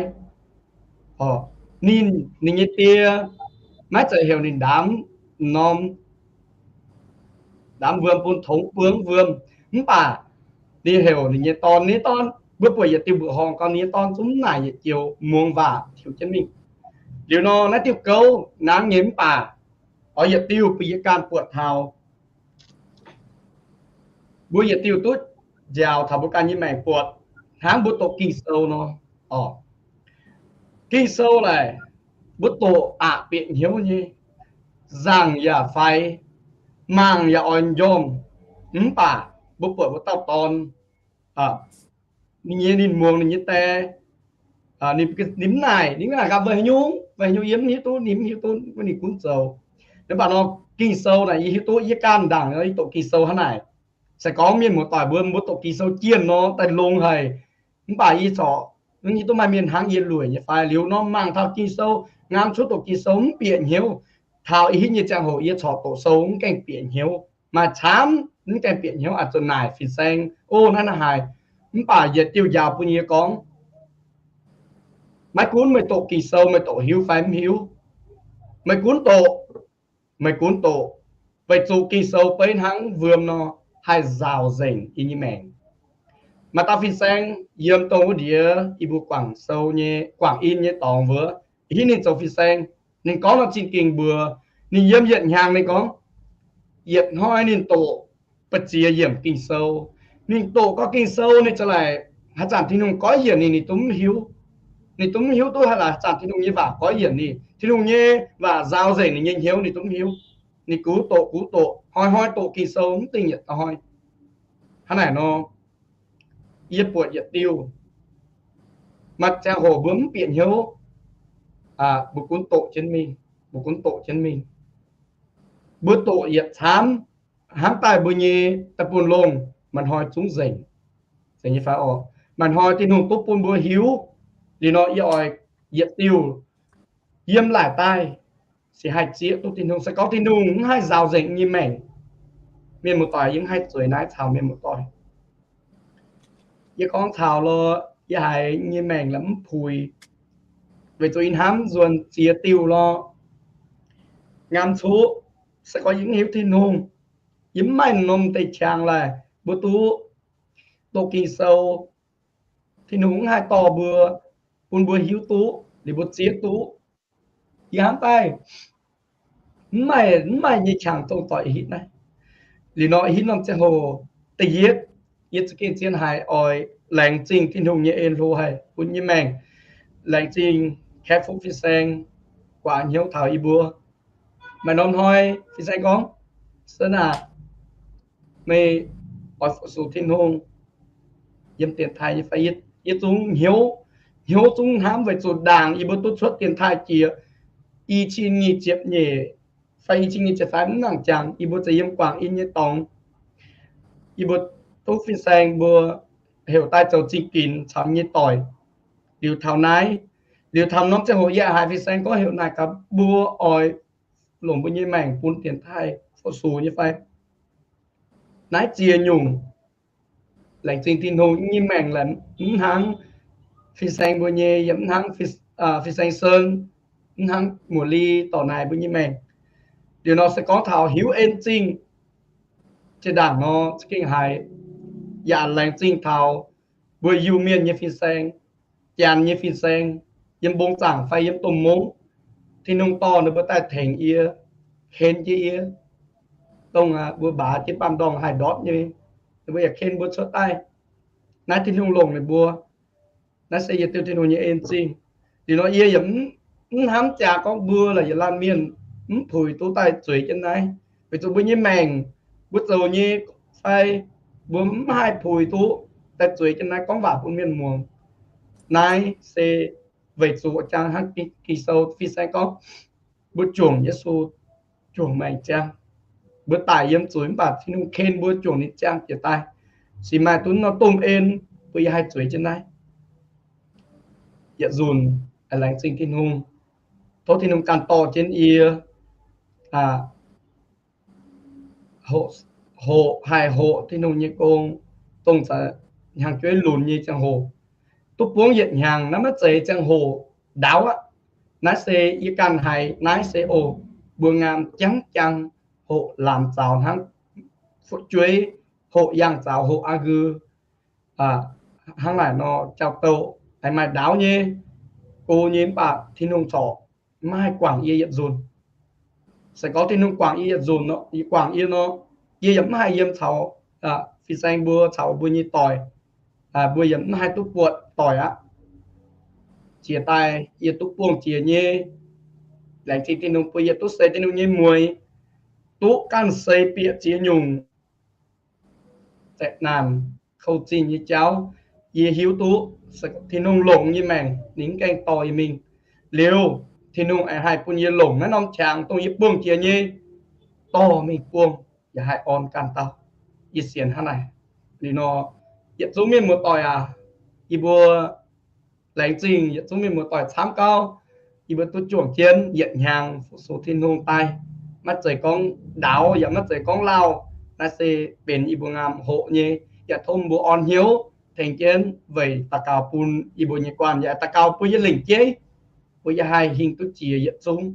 Orqc, ninh, ninh nyei die maiv zeiz heuc ninh ndaamv norm Ndaamv wuom bun tongx buo wuom. Mv baac ninh heuc ninh nyei dorn, ninh dorn, mbuo buatc yietc diuh mbuoqc horngh gorngv ninh nyei dorn zungv mv naaic yietc joux muangx waac tiux jienv mingh. Liuz nor naaiv diuh gouv nangv nyei mv baac oix yietc diuh bun yie ganh buatc taux, mbuo yietc diuh duqv njaaux taux mbuo ganh nyei maengc buatc hnangv mbuo doqc Ging-Sou nor. Orqc, Ging-Sou laaic mbuo doqc aqc bieqc hnyouv nyei, nzangc yaac faix, mangc yaac oix njormh. Mv baac mbuo buatc mbuo dauh dorn, ninh nyei, ninh muangx ninh nyei die, ninh mv naaic, ninh mv naaic gaax, weic haaix nyungc, weic haaix nyungc yie mv hiuv duqv, ninh mv hiuv duqv, ninh gunv zoux. Mv baac nor Ging-Sou naaic yie hiuv duqv, yie ganh ndaangc nor yie doqc Ging-Sou hnangv naaic. Se gorngv mienh muoz-doic mbuo, mbuo doqc Ging-Sou jienv nor daaih longx haic. Mv baac yie corc mv hiuv duqv maaih mienh hnangv yie lueic nyei fai. Liuz nor mangc taux Ging-Sou, ngaam cuotv doqc Ging-Sou mv bieqc hnyouv. Taux ih hitv nyei ziangh hoc yie corc doqc sou mv gaengh bieqc hnyouv. Maaih camv mv gaengh bieqc hnyouv, aqc zuqc naaic fin-saeng, o, naaiv naaiv haaix. Mv baac yietc diuh njaaux bun yie gorngv, maiv gunv meih doqc Ging-Sou, meih doqc hiuv fai mv hiuv, meih gunv doqc, meih gunv doqc, weic zuqc Ging-Sou beiv hnangv wuom nor haih nzaaux nzengc yie nyei maengc. Maaih dauh fin-saeng yiem dongh wuov ndiev yie mbuo guangc sou nyei, guangc in nyei dorngx wuov, ih hitv ninh zoux fin-saeng. Ninh gorngv nor zingh gengh mbuox, ninh yiem yietc hnyangx ninh gorngv, yietc hnoi ninh doqc ba'ziex yiemc Ging-Sou. Ninh doqc gorngv Ging-Sou ninh za'laic haaix zanc Tin-Hungh goiv yienc ninh, ninh duqv mv hiuv. Ninh duqv mv hiuv duqv haaix zanc Tin-Hungh nyei waac goiv yienc ninh, Tin-Hungh nyei waac nzaaux nzengc ninh nyei hnyouv, ninh duqv mv hiuv. Ninh gux doqc gux doqc, hnoi hnoi doqc Ging-Sou mv dingh yietc hnoi. Hnangv naaic nor, yie buatc yietc diuh, maaih ziangh hoc mbuo mv bieqc hnyouv, mbuo gunv doqc jienv mingh, mbuo gunv doqc jienv mingh. Mbuo doqc yietc camv, hnamv daaih mbuo nyei daaih bun longh, maaih hnoi zungv nzengc. Nzengc nyei fai orqc? Maaih hnoi Tin-Hungh duqv bun mbuo hiuv. Liuz nor yie oix yietc diuh yiem laaic daaih se haih zieqv duqv Tin-Hungh. Se gorngv Tin-Hungh mv haih nzaaux nzengc nyei maengc, mienh muoz-doic, yie mv haih zueiz naaiv caux mienh muoz-doic. Yie gorngv taux lorqc, yie haiz nyei maengc la'mv puix, weic zuqc yie hnamv nzuonx ziex diuh lorqc. Ngaam cuqv, se gorngv yie mv hiuv Tin-Hungh, yie mv maaih norm deix qangx laaic mbuo duqv doqc Ging-Sou. Tin-Hungh mv haih dorh mbuo, bun mbuo hiuv duqv, liuz mbuo zieqv duqv. Yie hnamv daaih mv maaih, mv maaih nyei qangx dongh doic ih hitv naaiv. Liuz nor ih hitv norm ziangh hoc da'yietv, yie za'gengh zien haiz oix laengz zingh Tin-Hungh nyei en hlo haic bun nyei maengc. Laengz zingh Kaeqv Fuqv fin-saeng guaax hnyouv taux yie mbuo. Maaih norm hnoi fin-saeng gorngv, Sen aah, meih oix fu-sux Tin-Hungh yiem dienx taaih nyei fai? Yie zungv hnyouv, hnyouv zungv hnamv weic zuqc ndaangc yie mbuo duqv cuotv dienx taaih jiex i cin nyic ziepc nyeic fai i cin nyic ziepc faam mv nangc jangx, yie mbuo za'yiem guangc in nyei dorngx. Yie mbuo duqv fin-saeng mbuo heuc daaih zoux zingh ginx caux nyei doic. Liuz taux naaiv, liuz taux norm ziangh hoc yie haiz fin-saeng gorngv heuc naaic gaax mbuo oix longc mbuo nyei maengc bun dienx taaih fu-sux nyei fai? Naaiv ziex nyungc laengz zingh Tin-Hungh nyei maengc laaix mv hnangv fin-saeng mbuo nyei, yaac mv hnangv fin-saeng Sen, mv hnangv Muoz-Li dorc naaic mbuo nyei maengc. Liuz nor se gorngv taux hiuv en zingh, zinh ndaangc nor za'gengh haiz yaac laengz zingh taux mbuo Iu-Mienh nyei fin-saeng, Janx nyei fin-saeng, yiem mbong zaangc fai yiem domh mungv, Tin-Hungh dorh ninh mbuo daaih tengx yie, ken jienv yie. Dongh mbuo mbaaux jienv baamh ndorngh haih ndortv nyei, ninh mbuo yaac ken mbuo cuotv daaih. Naaiv Tin-Hungh longc ninh mbuo. Naaiv se yietc diuh Tin-Hungh nyei en zingh. Liuz nor yie yaac mv hnamv jaax gorngv mbuo laaix yietc laanh mienh mv puix duqv daaih zueiz jienv naaiv, weic zuqc mbuo nyei maengc, mbuo zoux nyei fai mbuo mv haih puix duqv daaih zueiz jienv naaiv gorngv waac bun mienh muangx. Naaiv se weic zuqc jang hnangv Ging-Sou fin-saeng gorngv, mbuo juangc Yesu juangc maengc ziangh. Mbuo daic yiem zuiz mv baac Tin-Hungh ken mbuo juangc ninh ziangh jiex daaih. Se maaih duqv norm domh en bun yie haih zueiz jienv naaiv. Yietc nzunc laengz zingh Tin-Hungh. Tov Tin-Hungh ganh dorh jienv yie hoqc, haih hoqc Tin-Hungh nyei gong, dongh hnyangx-jeiv lunx nyei ziangh hoc, duqv buangv yietc hnyangx. Naaiv maiv zeiz ziangh hoc ndaauv aqv. Naaiv se yie ganh haiz naaiv se oc, mbuo ngaam jangv jang hoqc laamz zaux hnangv fu'jueiv, hoqc yangh zaux, hoqc aqv nqu, hnangv naaic nor jauv-douh aengx maaih ndaauv nyei, go nyei, mv baac Tin-Hungh corc maiv haih guangc yie yietc nzunc. Se gorngv Tin-Hungh guangc yie yietc nzunc, guangc yie nor, yie yaac mv haih yiem caux fin-saeng mbuo, caux mbuo nyei doic, mbuo yaac mv haih duqv buatc doic aqv. Jiex daaih yie duqv buangh jiex nyei, laengz zingh Tin-Hungh bun yie duqv se Tin-Hungh nyei mueiz, duqv ganh se bieqc ziex nyungc zeqc naanc kouv zinh nyei jauv. Yie hiuv duqv Tin-Hungh longc nyei maengc ninh mv gaengh dorh yie mingh. Liuz, Tin-Hungh aengx haih bun yie longc naaiv norm qangx dongh yie buangh jiex nyei dorh mingh buangh, yaac haih orn ganh dauh. Yie sienx hnangv naaic. Liuz nor, yietc zungv mienh muoz-doic aac, yie mbuo laengz zingh yietc zungv mienh muoz-doic camv gauh, yie mbuo duqv juangc jienv yietc hnyangx fu-sux Tin-Hungh daaih. Maiv zeiz gorngv ndaauv yaac maiv zeiz gorngv lauh, naaiv se benx yie mbuo ngaam hoqc nyei, yaac tov mbuo orn hnyouv tengx jienv weic daux gaux bun yie mbuo nyei guanh, yaac daux gaux bun yie lengc jeiv, bun yie haih hingh duqv jiex yietc zungv.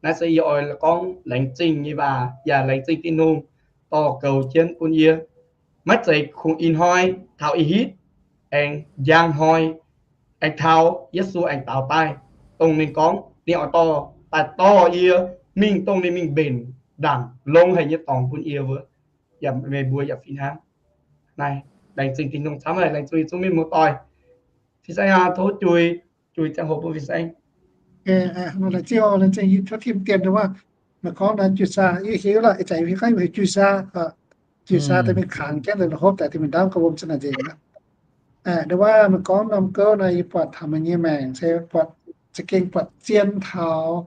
Naaiv se yie oix gorngv laengz zingh nyei waac, yaac laengz zingh Tin-Hungh dorh goux jienv bun yie. Maiv zeiz kungx ih hnoi taux ih hitv aengx njang hnoi, aengx taux Yesu aengx daaux daaih, dongh ninh gorngv ninh oix dorh daaih dorh yie mingh dongh ninh mingh mbenc ndaangc longx haic nyei dorngx bun yie wuov. Yaac meih mbuo yaac fih hnangv. Naaiv laengz zingh Tin-Hungh camv haic, laengz zingh yietc zungv mienh muoz-doic. Fin-saeng aac, tov jui, jui ziangh hoc bun fin-saeng. Laengz zingh, laengz zingh tov Tim Dien wuov. Meih gorngv naaiv jui-saa, yie hiuv lorqc, ih zanc yie gorngv heuc jui-saa, jui-saa daaih mingh kangx jienv la'hopv daaih daaih mingh ndaamv gauh wuom za'naaic nzengc aqv. Nduov wuov meih gorngv norm gouv naaiv yie buatc taux meih nyei maengc se buatc za'gengh buatc zien taux.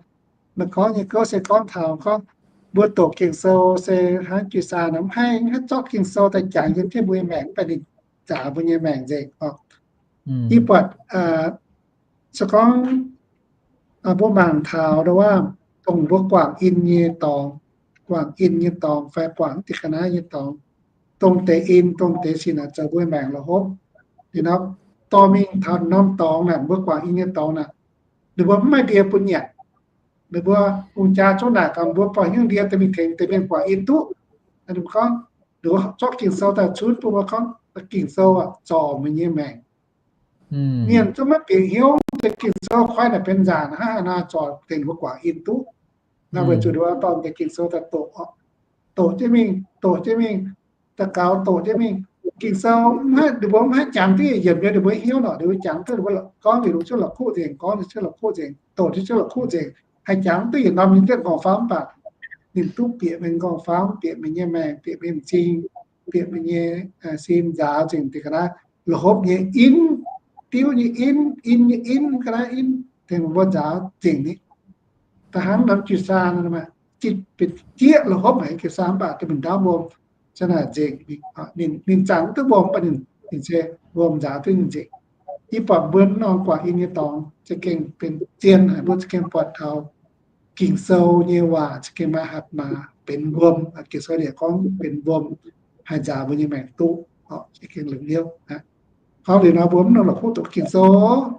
Meih gorngv nyei gouv se gorngv taux gorngv mbuo doqc Ging-Sou se hnangv jui-saa nor mv haih, mv haih zorqv Ging-Sou daaih jangx yiem jienv mbuo nyei maengc, mv baac ninh nzaaux mbuo nyei maengc nzengc oc. Yie buatc se gorngv mbuo mangc taux nduov wuov, dongh mbuo guangc in nyei dorngx, guangc in nyei dorngx fai guangc diuh ga'naaiv nyei dorngx, dongh deix in, dongh deix sin naaic zoux mbuo maengc la'hopv. Liuz nor, dorh mingh taux norm dorngx naaic, mbuo guangc in nyei dorngx naaic, ninh mbuo mv maaih ndie bun nyanc. Ninh mbuo hungh jaa zungv naaic gaax mbuo, buatc hnyouv ndie daaih mingh tengx deix mienh guangc in duqv. Ninh mbuo gorngv, ninh mbuo zorqv Ging-Sou daaih cunv bun mbuo gorngv, Ging-Sou zorc meih nyei maengc. Mienh zungv maiv bieqc hnyouv deix Ging-Sou koi naaic benx nzaangc hnangv haaix nor zorc tengx mbuo guangc in duqv. Naaiv weic zuqc ninh mbuo dorh deix Ging-Sou daaih doqc, doqc jienv mingh, doqc jienv mingh, daux gaux doqc jienv mingh. Ging-Sou mv haih, ninh mbuo mv haih jangx duqv yietc yiemc nyei, ninh mbuo hiuv nor, ninh mbuo jangx duqv, ninh mbuo gorngv liuz zungv la'kuqv nzengc, gorngv liuz zungv la'kuqv nzengc, doqc liuz zungv la'kuqv nzengc, haih jangx duqv yietc norm nyei dietv nqorngv-famv mv baac ninh duqv bieqc mingh nqorngv-famv, bieqc mingh nyei maengc, bieqc mingh m'zing, bieqc mingh nyei sin nzaaux nzengc deix ga'naaiv la'hopv nyei in, diuv nyei in, in nyei in, ga'naaiv in, tengx mbuo nzaaux nzengc ni. Da'hnangv norm jui-saa, jieqv la'hopv haic jui-saa mv baac daaih mingh ndaauv wuom, za'naaic nzengc. Ninh zaangc duqv wuom mv baac ninh se wuom nzaaux duqv ninh nzengc. Yie buatc mbuo norm guangc in nyei dorngx za'gengh benx zien haic, mbuo za'gengh buatc taux Ging-Sou nyei waac za'gengh maaih hatc maaz benx wuom. Ging-Sou yaac gorngv benx wuom, haih nzaaux mbuo nyei maengc duqv, za'gengh lengc hnyouv. Gorngv liuz nor mbuo mv nongc la'kuqv doqc Ging-Sou,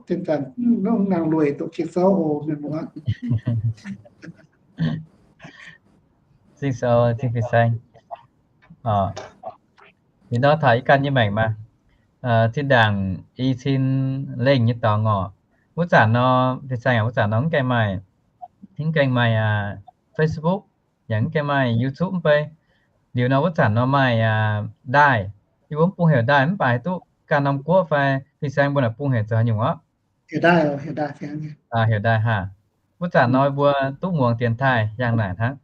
zinh zanc mv nongc nangh lueic doqc Ging-Sou oc mienh muoz. Zingh sou, zingh fin-saeng. Liuz nor taux yie ganh nyei maengc maah, zinh ndaangc i cin lengh nyei dorngx oc. Wuov zanc nor, fin-saeng aac, wuov zanc nor mv gaengh maaih, mv gaengh maaih Facebook, yaac mv gaengh maaih YouTube mv bei. Liuz nor wuov zanc nor maaih ndaaih, yie mbuo mv bung heuc ndaaih mv baac haih duqv ganh norm guoqv fai fin-saeng mbuo naaic bung heuc zoux haaix nyungc orqc? Heuc ndaaih haah. Wuov zanc nor mbuo duqv muangx dienx taaih yangh naaic hnangv.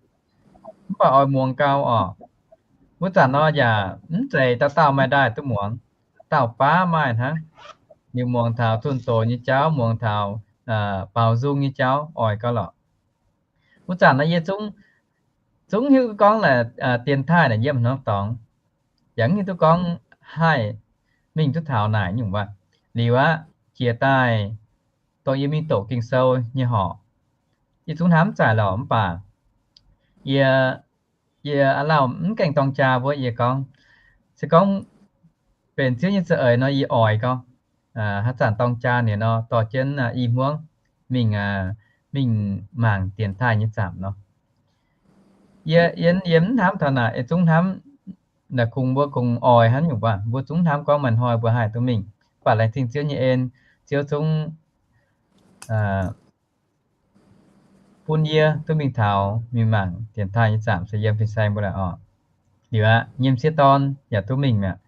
Mv baac oix muangx gau oc. Wuov zanc nor yaac mv zeiz dauh dauh maaih ndaaih duqv muangx. Dauh baav maaih hnangv. Liuz muangx taux zunh doz nyei jauv, muangx taux baaux nzung nyei jauv oix gau lorqc. Wuov zanc nor yie zungv, zungv hiuv duqv gorngv naaic dienx taaih naaic yiem haaix norm dorngx. Yaac mv hiuv duqv gorngv haih mingh duqv taux naaic nyungc waac. Liuz aqv, jiex daaih dongh yie mingh doqc Ging-Sou nyei horc, yie zungv hnamv zaaic lorqc mv baac yie, yie aav lauh mv gaengh dorng jaa wuov yie gorngv, se gorngv benx Ziouv nyei za'eix nor yie oix gau, haaix zanc dorng jaa ninh nor dorh jienv i hmuangv mingh, mingh mangc dienx taaih nyei zaamc nor. Yie, yie, yie mv hnamv taux naaic, yie zungv hnamv naaic kungx mbuo kungx oix hnangv nyungc waac, mbuo zungv hnamv gorngv maaih hnoi mbuo haih duqv mingh. Mv baac laengz zingh Ziouv nyei en, Ziouv zungv bun yie duqv mingh taux mingh mangc dienx taaih nyei zaamc se yiem fin-saeng mbuo naaic oc. Liuz aqv, nyei m'sieqv dorn yaac duqv mingh mi'aqv.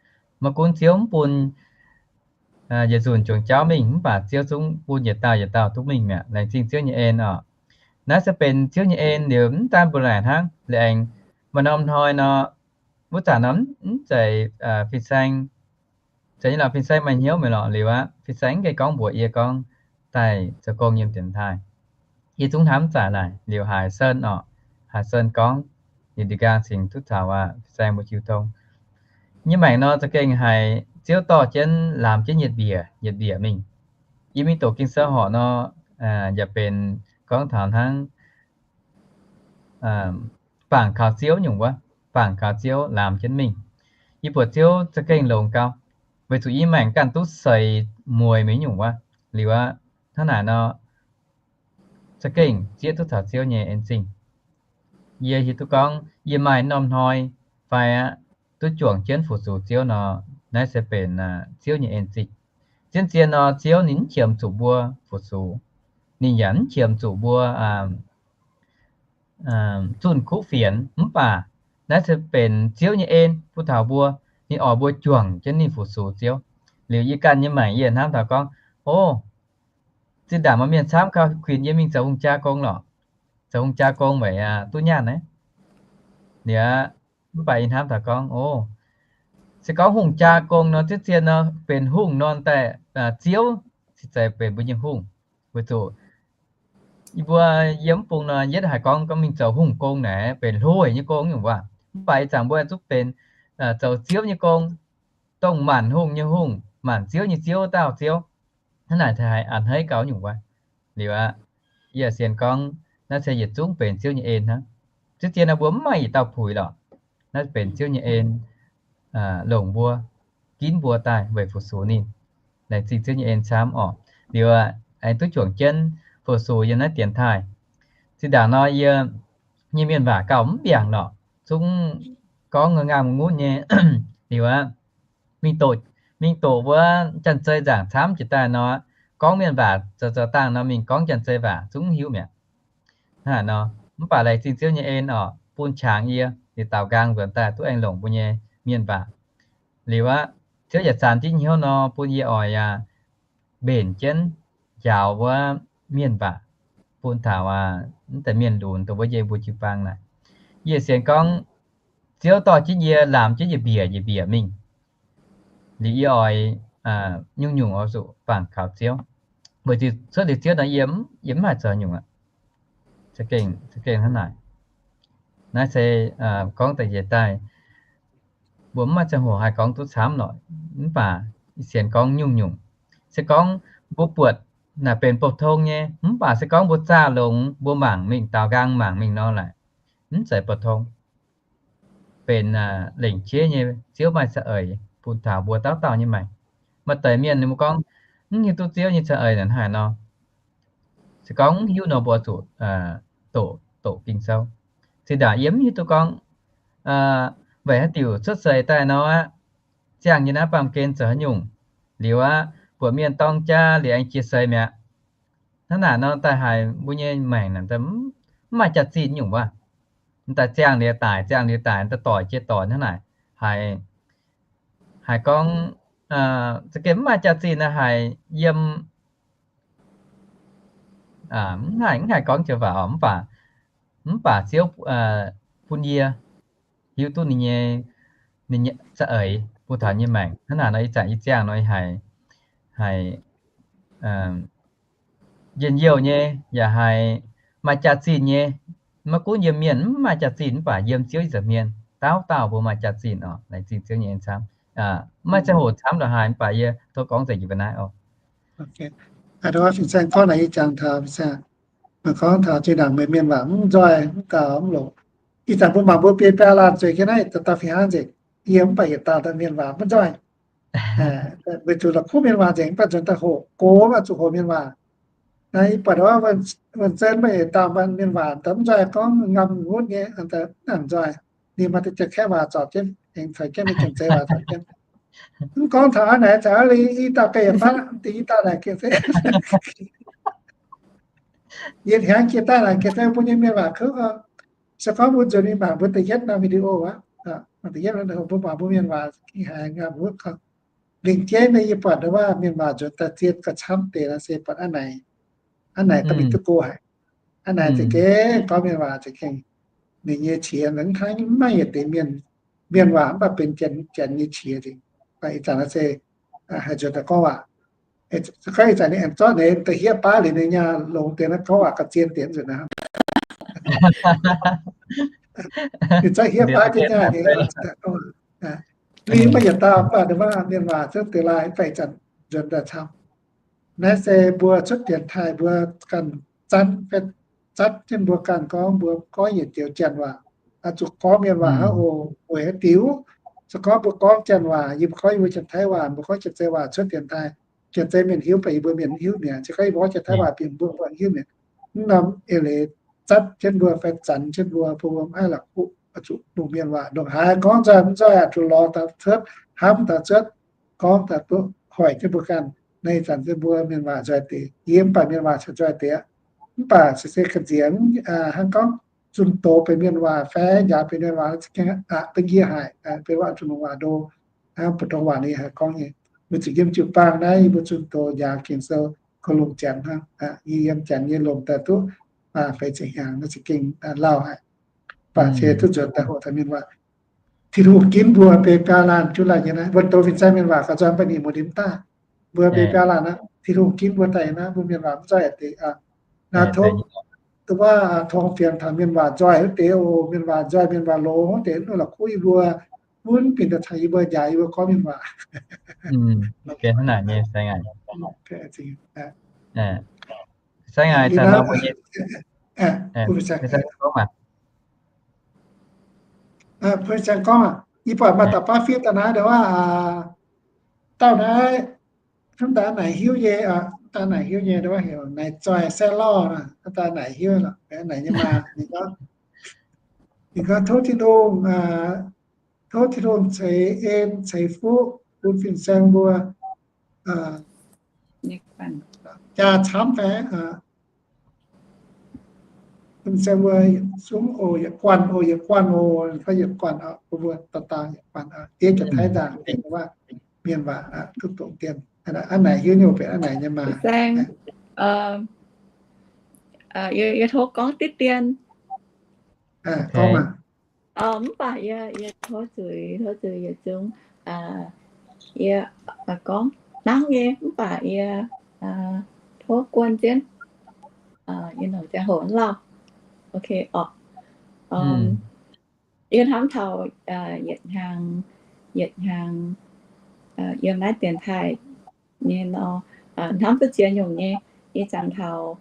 Maiv gunv Ziouv mv bun yietc nzunc juangc jauv mingh, mv baac Ziouv zungv bun yietc dauh yietc dauh duqv mingh mi'aqv. Laengz zingh Ziouv nyei en oc. Naaiv se benx Ziouv nyei en liuz, mv daan mbuo laaic hnangv. Liuz aengx maaih norm hnoi nor, wuov zanc nor mv zeiz fin-saeng, zeiz nyei lorqc, fin-saeng maaih hnyouv mi'aqv lorqc. Liuz aqv, fin-saeng mv gaengh gorngv mbuox yie gorngv daaih zoux gong yiem dienx taaih. Yie zungv hnamv zaqc naaic liuz haaix Sen oc, haaix Sen gorngv, ninh nqaang cingx duqv taux fin-saeng mbuo jiu tong. Nyei maengc nor za'gengh haiz Ziouv dorh jienv laamz jienv yietc mbiec yietc mbiec mingh. Yie mingh doqc Ging-Sou horc nor, yaac benx gorngv taux hnangv bangc kaux Ziouv nyungc wuov, bangc kaux Ziouv laamz jienv mingh. Yie buatc Ziouv za'gengh longx gau, weic zuqc yie maengc ganh duqv seix mueiz mingh nyungc wuov. Liuz aqv, hnangv naaic nor, za'gengh zieqv duqv taux Ziouv nyei en zingh. Yie hiuv duqv gorngv yie maaih norm hnoi fai aqv, duqv juangc jienv fu-sux Ziouv nor, naaiv se benx Ziouv nyei en zingh. Zien-zien nor, Ziouv ninh mv qiemx zuqc mbuo fu-sux, ninh yaac mv qiemx zuqc mbuo zunh kuv fienx, mv baac naaiv se benx Ziouv nyei en bun taux mbuo, ninh oix mbuo juangc jienv ninh fu-sux Ziouv. Liuz yie ganh nyei maengc yie hnamv taux gorngv, o, zinh ndaangc maaih mienh camv gau, kuinx yie mingh zoux hungh jaa gong lorqc. Zoux hungh jaa gong weic duqv nyaanh naaiv. Liuz aqv, mv baac yie hnamv taux gorngv, o, se gorngv hungh jaa gong nor, zien-zien nor benx hungh nor daaih, Ziouv cingx zeiz benx mbuo nyei hungh. Weic zuqc yie mbuo yiem mv bung nor, yietv haiz gorngv, gorngv mingh zoux hungh gong naaic benx hlo haic nyei gong nyungc waac. Mv baac ih zanc mbuo zuqc benx zoux Ziouv nyei gong, dongh maanc hungh nyei Hungh, maanc ziouv nyei Ziouv, dauh Ziouv. Hnangv naaic haiz a'hneiv gau nyungc wuov. Liuz aqv, yie sienx gorngv naaiv se yietc zungv benx Ziouv nyei en hnangv. Zien-zien nor mbuo mv maaih yietc dauh puix lorqc. Naaiv benx Ziouv nyei en longc mbuo, ginv mbuo daaih weic fu-sux ninh. Laengz zingh Ziouv nyei en camv orqc. Liuz aengx duqv juangc jienv fu-sux yiem naaiv dienx taaih. Zinh ndaangc nor yie nyei mienh waac gauh mv mbiaangc lorqc, zungv gorngv ngaam ngunv nyei. Liuz aqv, mingh doqc, mingh doqc wuov janx-zei nzaangc camv jiex daaih nor, gorngv mienh waac zoux zoux dangh nor mingh gorngv janx-zei waac zungv hiuv mi'aqv. Hnangv naaic nor, mv baac laengz zingh Ziouv nyei en orqc, bun qangx yie, liuz daaux nqaang nzuonx daaih duqv aengx longc mbuo nyei mienh waac. Liuz aqv, Ziouv yaac zanx jienv hnyouv nor bun yie oix yaac mbenc jienv njaaux wuov mienh waac, bun taux mv deix mienh lunx dongh wuov yie mbuo jiu-baang naaic. Yie sienx gorngv Ziouv dorh jienv yie laamz jienv yietc mbiec yietc mbiec mingh. Liuz yie oix nyungc-nyungc oix zuqc bangc kaux Ziouv. Weic zuqc cuotv liuz Ziouv nor, yie mv haih zoux nyungc aqv. Za'gengh, za'gengh hnangv naaic. Naaiv se gorngv da'yietv daaih, mbuo mv maaih ziangh hoc haih gorngv duqv camv lorqc. Mv baac sienx gorngv nyungc-nyungc, se gorngv mbuo buatc naaic benx bouh tong nyei, mv baac se gorngv mbuo zaah longx, mbuo mangc mingh, daaux nqaang mangc mingh nor laaic, mv zeiz bouh tong. Benx lengc qiex nyei Ziouv maaih za'eix bun taux mbuo dauh dauh nyei maengc. Maaih deix mienh ninh mbuo gorngv mv hiuv duqv Ziouv nyei za'eix naaic hnangv haaix nor. Se gorngv mv hiuv nor mbuo zuqc doqc, doqc Ging-Sou. Zinh ndaangc yie mv hiuv duqv gorngv weic haaix diuc cuotv seix daaih nor aqv, ziangh nyei naaiv baamh gen zoux haaix nyungc. Liuz aqv, buatc mienh dorng jaa liuz aengx jiex seix mi'aqv. Hnangv naaic nor daaih haiz mbuo nyei maengc naaic mv maaih jaax-zinh nyungc wuov. Daaih ziangh liuz daic, ziangh liuz daic, daaih doic jiex doic hnangv naaic. Haiz, haiz gorngv za'gengh mv maaih jaax-zinh naaic haiz yiem, mv haih, mv haih gorngv joux waac oc. Mv baac, mv baac Ziouv bun yie hiuv duqv ninh nyei, ninh nyei za'eix bun taux nyei maengc. Hnangv naaic nor ih zanc yie ziangh nor haiz, haiz njien-youh nyei, yaac haiz maaih jaax-zinh nyei. Maiv gunv yiem mienh mv maaih jaax-zinh, mv baac yiem Ziouv ih nza'hmien dauh dauh mbuo maaih jaax-zinh oc. Laengz zingh Ziouv nyei en camv. Mv maaih ziangh hoc camv lorqc haiz, mv baac yie tov gorngv za'gengh ba'naaiv oc. Fin-saeng gorngv naaic ih zanc taux, fin-saeng gorngv taux zinh ndaangc meih mienh waac mv nzoih, mv gaux, mv longx. Ih zanc mbuo mangc mbuo biei biaa laanh zueiz jienv naaiv, dauh dauh fih hnangv nzengc. Yie mv baac yietc dauh dauh mienh waac mv nzoih. Weic zuqc la'kuqv mienh waac nzengc, mv baac nzuonx daaih hoqc gox, mv baac zuqc hoqc mienh waac. Naaiv ih buatc wuov Wuonh Zen mv baac yietc dauh mienh waac mv nzoih, gorngv ngamv ngunv nyei, mv nangc nzoih. ninh maaih deix Janx-Kaeqv waac zorpc jienv, aengx caux jienv maaih Janx-Zei waac zorpc jienv. Mv gorngv taux hnangv naaic, caux liuz i dauh ga'naaiv baav, da'yietv dauh naaic gengh se yietc hnyangx jiex daaih naaic gengh se mbuo nyei mienh waac kuv. Se gorngv mbuo nzuonx mingh mangc mbuo da'yietv norm video aqv, mangc da'yietv norm video mbuo mangc mbuo mienh waac haiz mbuo lingc jeiv naaiv yie buatc ndau wuov mienh waac nzuonx daaih zien gauh camv deix nor se buatc aqv naaic, aqv naaic da'mingh duqv go haic. Aqv naaic za'gengh gorngv mienh waac za'gengh ninh nyei qiex mv kangv maiv yietc deix mienh, mienh waac mv baac benx Janx nyei qiex nzengc. Ih zanc naaiv se haaix nzuonx daaih gorngv waac, gorngv ih zanc ninh aengx zorqv ninh da'hiev baav liuz ninh nyaah longx deix naaiv gorngv waac gauh zien deix nzunc naaiv. Ninh zorqv hiev baav jienv nyaah ninh, ninh maiv yietc dauh mv baac ninh mbuo mienh waac zungv deix laai fai zanc nzuonx daaih camv. Naaiv se mbuo cuotv dienx taaih mbuo ganh zanv, zanv jienv mbuo ganh gorngv mbuo goiv yietc joux Janx waac, zuqc gorngv mienh waac hnangv oc, weic haaix diuc? Se gorngv mbuo gorngv Janx waac, yie mbuo gorngv yie mbuo Janx-Taiv waac, mbuo gorngv Janx-Zei waac cuotv dienx taaih, Janx-Zei mienh hiuv baac yie mbuo mienh mv hiuv mi'aqv. Se gorngv yie mbuo gorngv Janx-Taiv waac bieqc mbuo mbuo hiuv mi'aqv. Mv norm eix leiz zatv jienv mbuo fai zanx jienv mbuo, mbuo mv haih la'kuqv, zuqc longc mienh waac ndongc haaix gorngv nzoih mv nzoih, zuqc lorz daaih cuotv, hnamv daaih cuotv, gorngv daaih duqv hoic jienv mbuo ganh. Naaiv zanc se mbuo mienh waac nzoih deix, yie mv baac mienh waac caux nzoih deix aqv. Mv baac se se ga'nziex hnangv gorngv zunh doz benx mienh waac fai njaaux benx mienh waac, aqc duqv njiec haic, benx waac zunh waac ndo, mbu'ndongx waac ninh haih gorngv nyei. Mbuo zuqc yiem jiu-baang naaiv yie mbuo zunh doz njaaux Ging-Sou, kungx longc Janx hnangv. Yie yiem Janx nyei lomc daaih duqv feix ziepc hnyangx, naaiv za'gengh lauh haic. Baac se duqv nzuonx daaih hoqc taux mienh waac. Tin-Hungh ginv mbuo biei biaa laanh juqv laanh nyei naaiv, wuonh doz fin-saeng mienh waac gauh nzuonx ba'nyic muonz nimc daaih. Mbuo biei biaa laanh aqv, Tin-Hungh ginv mbuo daaih naaiv, mbuo mienh waac mv nzoih deix aqv. Naaiv tov, wuov tong fienx taux mienh waac nzoih wuov deix oc, mienh waac nzoih, mienh waac loz wuov deix, mv la'kuqv yie mbuo, mv bieqc daaih caux yie mbuo njaaux yie mbuo gorngv mienh waac. Fin-saeng gorngv aqv, yie buatc maaih dauh baav fiev daaih naaiv, dauh naaiv, hnamv daaih naaic hiuv nyei, daaih naaic hiuv nyei, heuc Naaic Zoih Saeqv Lauh, daaih naaic hiuv, naaic nyei maah. Ninh gorngv, tov Tin-Hungh, tov Tin-Hungh ceix en ceix fuqv bun fin-saeng mbuo jaa camv fai fin-saeng mbuo zungv oc, yietc guanh oc, yietc guanh oc, fai yietc guanh oc, mbuo dauh dauh yietc guanh oc. Diev Janx-Taiv nzangc, mienh waac duqv dongh dien. Aqv naaic hiuv nyei benx aqv naaic nyei maah. Yie tov gorngv diqv dien. Gorngv maah. Mv baac yie, yie tov zuiz, tov zuiz yietc zungv, yie gorngv nangv nyei, mv baac yie tov guon jienv, yie nongc ziangh hoc lauh. Ok orqc. Yie hnamv taux yietc hnyangx, yietc hnyangx yiem naaiv dienx taaih nyei nor, hnamv duqv ziex nyungc nyei. Ih zanc taux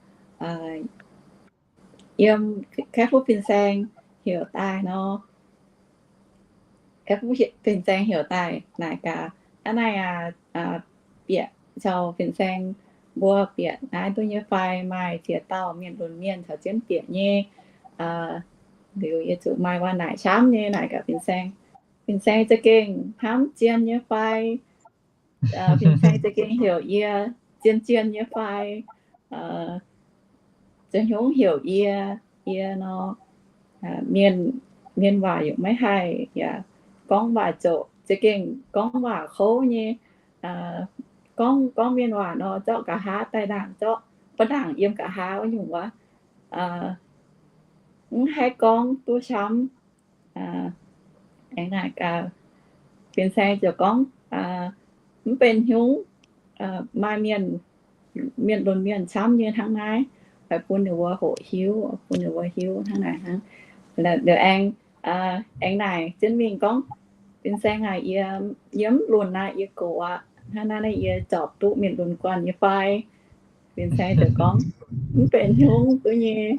yiem Kaeqv-Fuqv fin-saeng heuc daaih nor, Kaeqv-Fuqv fin-saeng heuc daaih naaic gaax, aav naaic aac, bieqc caux fin-saeng mbuo bieqc naaiv duqv nyei fai? Maaih ziex dauh mienh lunx mienh caux jienv bieqc nyei. Liuz yie zuqc maaih waac naaic camv nyei naaic gaax fin-saeng. Fin-saeng za'gengh hnamv zien nyei fai? Fin-saeng za'gengh heuc yie zien zien nyei fai? Za'hnyungv heuc yie, yie nor, mienh, mienh waac yaac maiv haih, yaac gorngv waac zoqc, za'gengh gorngv waac kouv nyei. Gorngv, gorngv mienh waac nor, zorqv nqa'haav daaih ndaangc, zorqv ba'ndaangc yiem nqa'haav wuov nyungc wuov, mv haih gorngv duqv camv. Aengx naaic gaax, fin-saeng ziouc gorngv, mv benx hnyungv, maaih mienh, mienh lunx mienh camv nyei hnangv naaiv, oix bun ninh mbuo hoqc hiuv, bun ninh mbuo hiuv hnangv naaic hnangv. Liuz aengx, aengx naaic jienv mingh gorngv, fin-saeng aac, yie, yie mv lunx aqv, yie gox aqv. Hnangv naaiv yie zorpc duqv mienh lunx guanh nyei fai? Fin-saeng ziouc gorngv, mv benx hnyungv duqv nyei.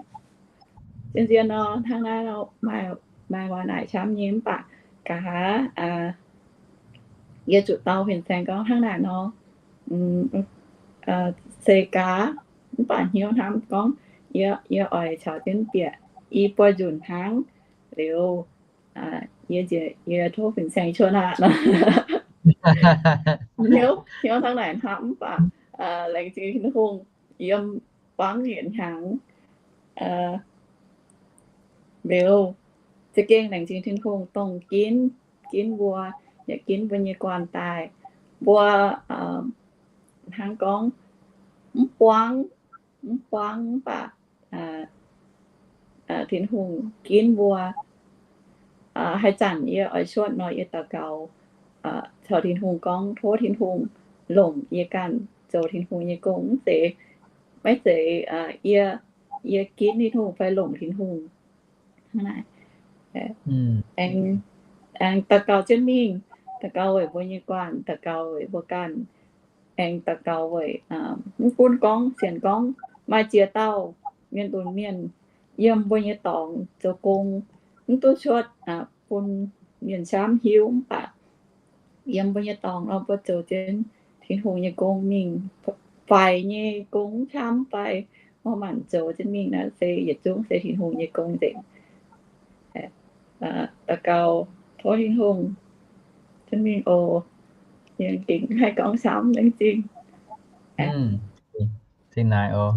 Zien-zien nor, hnangv naaiv maaih waac naaic camv nyei mv baac nqa'haav yie zuqc dau fin-saeng gorngv hnangv naaic nor, se gaax, mv baac hnyouv hnamv gorngv, yie, yie oix caux jienv bieqc i buo nzunc hnangv. Liuz Yie nziex yie tov fin-saeng cuotv aqv. Hnyouv, hnyouv hnangv naaic hnamv mv baac laengz zingh Tin-Hungh yiem buangv yietc hnyangx liuz, za'gengh laengz zingh Tin-Hungh dongh ginv, ginv mbuo, yaac ginv mbuo nyei guanh daaih. Mbuo hnangv gorngv mv buangv, mv buangv mv baac Tin-Hungh ginv mbuo. Haaix zanc yie oix cuotv nor, yie daux gaux caux Tin-Hungh gorngv, tov Tin-Hungh longc yie ganh zoux Tin-Hungh nyei gong. Mv zeiz, maiv zeiz yie, yie ginv Tin-Hungh fai longc Tin-Hungh. Hnangv naaic, aengx daux gaux jienv mingh, daux gaux weic mbuo nyei guanh, daux gaux weic mbuo ganh, aengx daux gaux weic, mv gunv gorngv sienx gorngv maaih ziex dauh mienh lunx mienh yiem mbuo nyei dorngx zoux gong, mv duqv cuotv bun mienh camv hiuv, mv baac yiem mbuo nyei dorngx nor mbuo zoux jienv Tin-Hungh nyei gong mingh, faix nyei gong camv fai, mbuo manc zoux jienv mingh naaiv se yietc zungv se Tin-Hungh nyei gong nzengc. Daux gaux tov Tin-Hungh jienv mingh oc. Yie gengh haih gorngv camv laengz zingh. Zingh naaic oc.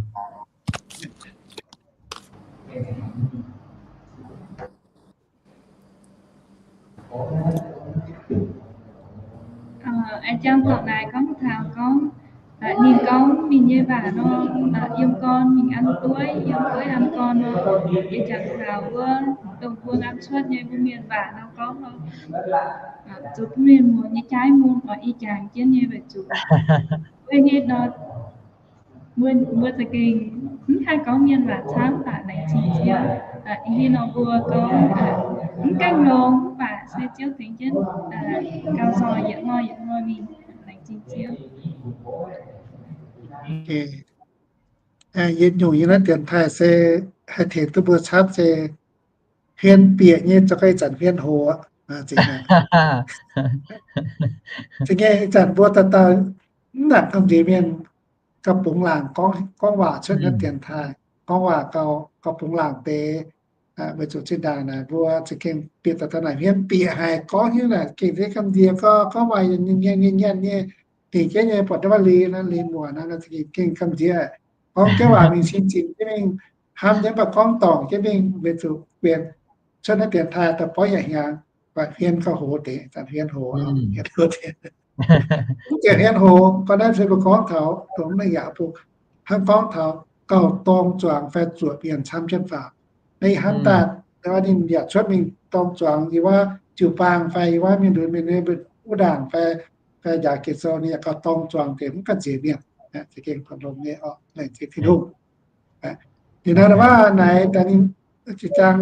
Aa, jang taux naaic gorngv taux gorngv, ninh gorngv ninh nyei waac nor, yiem gorn mingh an dueiv, yiem dueiv an gorn nor, ih jangx taux wuov dongh mbuo an cuotv nyei mbuo mienh waac nor gorngv nor, zoux bun mienh muoz nyei jaiv mun oix ih jangx jienv nyei weic zuqc wuov nyei nor, mbuo za'gengh mv haih gorngv mienh waac camv baac laengz zingh Ziouv. Ih hnoi nor mbuo gorngv mv gaengh longx mv baac se Ziouv tengx jienv gauh nzoih yietc hnoi yietc hnoi mingh. Laengz zingh Ziouv. Yietc nyungc yie naaiv dienx taaih se haih tengx duqv mbuo camv se huin bieqc nyei zoux gau ih zanc huin hoc. Za'gengh ih zanc mbuo dauh dauh mv nangc ganh nziex mienh gauh bungx laangc gorngv waac cuotv naaiv dienx taaih, gorngv waac gauh bungx laangc deix. Weic zuqc zinh ndaangc naaic mbuo za'gengh bieqc dauh dauh naaic huin bieqc haic gorngv hiuv naaic gengh deix ganh nziex gorngv waac nyienh nyienh nyei, dingc jienv nyei buatc ndau wuov liuz naaiv liuz muoc naaiv gengh ganh nziex gorngv jienv waac mingh cing zingc jienv mingh, hnamv jienv mv baac gorngv dorngc jienv mingh weic zuqc benx cuotv naaiv dienx taaih daaih borv yaac hnyangx, baac huin gauh hoz deix, zanc huin hoz, huin hoz deix. Mv zeiz huin hoz, gorngv naaiv se mbuo gorngv taux dongh mv mengh yaac mbuo hnamv gorngv taux gauh dorng zuangx fai zuoqc mienh camv jienv faaux. Naaiv ih hnamv daaih ninh yaac cuotv mingh dorng zuangx yie wuov jiu-baang fai yie wuov mienh lunx mienh nyei wuov ndaangc fai, fai njaaux Ging-Sou ninh yaac gauh dorng zuangx deix mv ganh nziex mienh. Za'gengh longx nyei oc, laengz zingh Tin-Hungh. Liuz naaiv wuov naaic daaih ninh ziqc zaang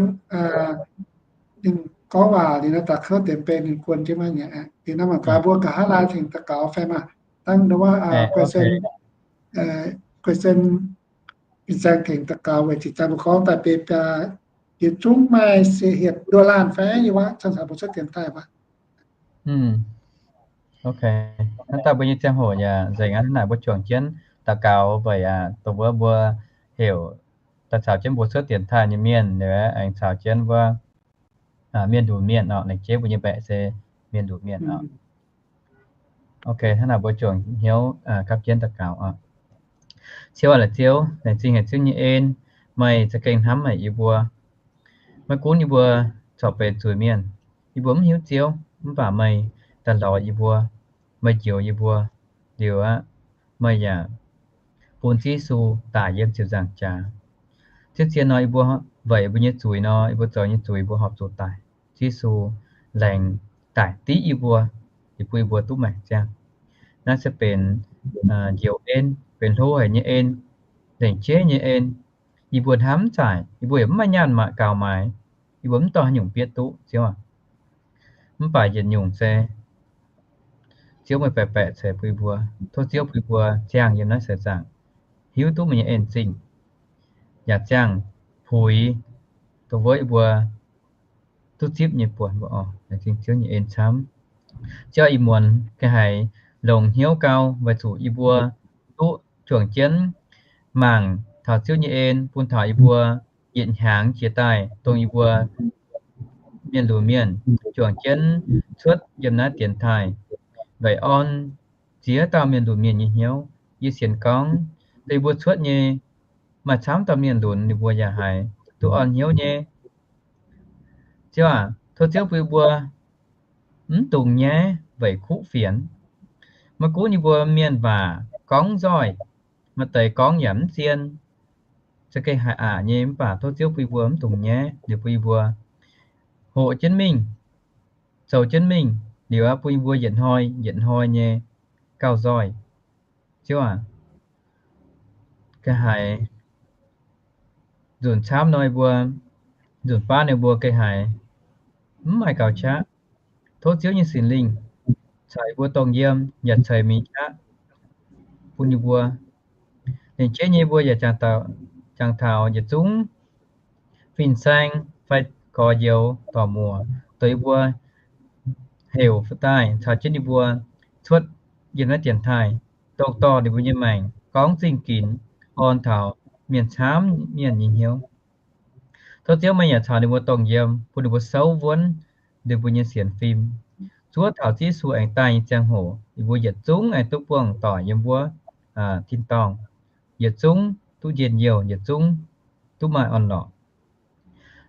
ninh gorngv waac liuz naaiv daaih kouv deix benx ninh guon jienv maiv nyei. Liuz naaiv mangc gaax mbuo nqa'haav laai tengx daux gaux fai maah. Dangh wuov, question, fin-saeng tengx daux gaux weic ziqc zaang mbuo gorngv daaih benx biaa, yietc zungv maaih se hietc nduoh laanh fai yie wuov camv caux mbuo cuotv dienx taaih wuov. Ok, hnangv daaih mbuo nyei ziangh hoc yaac nzengc aqv. Hnangv naaic mbuo juangc jienv daux gaux weic dongh wuov mbuo heuc daaih caux jienv mbuo cuotv dienx taaih nyei mienh, aengx caux jienv wuov mienh lunx mienh oc. Laengz jeiv mbuo nyei mbaeqc se mienh lunx mienh oc. Ok, hnangv naaic mbuo juangc hnyouv gapv jienv daux gaux oc. Ziouv aac, la'ziouv, laengz zingh haic Ziouv nyei en, meih za'gengh hnamv haic yie mbuo. Maiv gunv yie mbuo corc benx zuiz-mienh, yie mbuo mv hiuv Ziouv, mv baac meih daaih lorz yie mbuo, meih njoux yie mbuo liuz aqv, meih yaac bun Ziouv Yesu daic yiem ziepc nzaangc jaax. Ziouv zien nor yie mbuo weic mbuo nyei zuiz nor, yie mbuo zoux nyei zuiz mbuo horpc zuqc daic. Ziouv Yesu laengz daic div yie mbuo, yie bun yie mbuo duqv maengc ziangh. Naaiv se benx njoux en, benx hlo haic nyei en, lengc jeiv nyei en. Yie mbuo hnamv mv zaaic, yie mbuo yaac mv maaih nyaanh maaic gaux maaiz, yie mbuo mv dorh haaix nyungc bieqc duqv, Ziouv aac. Mv baac yietc nyungc se Ziouv meih baeqc baeqc ceix bun yie mbuo. Tov Ziouv bun yie mbuo ziangh yiem naaiv seix zaangc, hiuv duqv meih nyei en zingh, yaac ziangh puix dongh wuov yie mbuo duqv zipv nyei buonc mbuo oc. Laengz zingh Ziouv nyei en camv. Ziouv aac, ih muonz ga'haiz longc hnyouv gau weic zuqc yie mbuo duqv juangc jienv mangc taux Ziouv nyei en bun taux yie mbuo yietc hnyangx jiex daaih dongh yie mbuo mienh lunx mienh juangc jienv cuotv yiem naaiv dienx taaih, weic orn ziex dauh mienh lunx mienh nyei hnyouv. Yie sienx gorngv deix mbuo cuotv nyei maaih camv dauh mienh lunx, ninh mbuo yaac haiz duqv orn hnyouv nyei. Ziouv aac, tov Ziouv bun mbuo mv dungx nyaiv weic kuv fienx. Maiv gunv yie mbuo mienh waac gorngv nzoih, maaih deix gorngv yaac mv zien, za'gengh haih aqc nyei, mv baac tov Ziouv bun mbuo mv dungx nyaiv, ninh bun mbuo hoqc jienv mingh, zoux jienv mingh, liuz aqv bun mbuo yietc hnoi yietc hnoi nyei gauh nzoih. Ziouv aac, ga'haiz nzunc camv nor mbuo, nzunc baav ninh mbuo ga'haiz mv maaih gauh qaqv. Tov Ziouv nyei Singx Lingh caux mbuo dongh yiem yaac ceix mingh qaqv bun ninh mbuo. Lengc jeiv nyei mbuo yaac jangx taux yietc zungv fin-saeng fai gorx-youz dorc-muoc, doix mbuo heuc daaih caux jienv ninh mbuo cuotv yiem naaiv dienx taaih, dongh dorh ninh mbuo nyei maengc gorngv zingh ginx orn taux mienh camv mienh nyei hnyouv. Tov Ziouv meih yaac caux ninh mbuo dongh yiem, bun ninh mbuo souv wuonv ninh mbuo nyei sienx fim. Zuov taux Yesu aengx daaih nyei ziangh hoc, ninh mbuo yietc zungv aengx duqv buangh doic yiem wuov tin-dorngh, yietc zungv duqv njien-youh, yietc zungv duqv maaih orn-lorqc.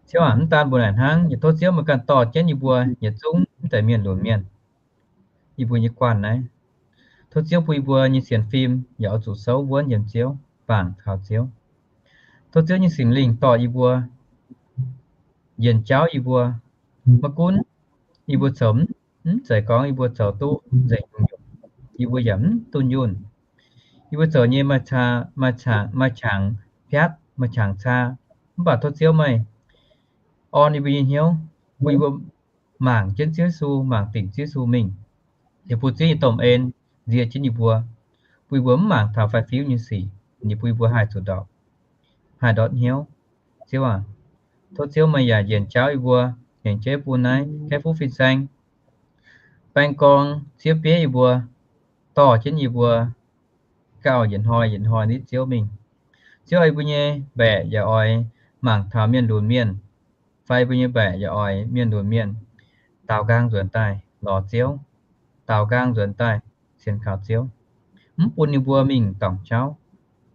Ziouv aac, mv daan mbuo naaic hnangv, yie tov Ziouv meih ganh dorh jienv yie mbuo yietc zungv mv deix mienh lunx mienh, yie mbuo nyei guanh naaiv. Tov Ziouv bun yie mbuo nyei sienx fim yaac oix zuqc souv wuonv yiem Ziouv, bangc taux Ziouv. Tov Ziouv nyei Singx Lingh dorh yie mbuo, yienc jauv yie mbuo. Maiv gunv yie mbuo zoux mv zeiz gorngv yie mbuo zoux duqv nzengc nyungc-nyungc, yie mbuo yaac mv dunh yunh. Yie mbuo zoux nyei maaih qangx piatv, maaih qangx caa, mv baac tov Ziouv meih orn yie mbuo nyei hnyouv, bun yie mbuo mangc jienv Ziouv Yesu, mangc dingc Ziouv Yesu mingh. Yaac bun Ziouv nyei domh en nzie jienv yie mbuo, bun yie mbuo mv mangc taux faix-fiuv nyei sic, ninh bun yie mbuo haih zuqc ndorpc, haih ndortv hnyouv. Ziouv aac, tov Ziouv meih yaac yienc jauv yie mbuo, hengx jeiv bun naaiv gaeqv fuqv fin-saeng, baeng gorng, zieqv bieiv yie mbuo, dorh jienv yie mbuo gauh yietc hnoi yietc hnoi nitv Ziouv mingh. Ziouv, yie mbuo nyei mbaeqc yaac oix mangc taux mienh lunx mienh, fai mbuo nyei mbaeqc yaac oix mienh lunx mienh daaux nqaang nzuonx daaih lorz Ziouv, daaux nqaang nzuonx daaih sienx kaux Ziouv. Mv bun ninh mbuo mingh dorngc jauv,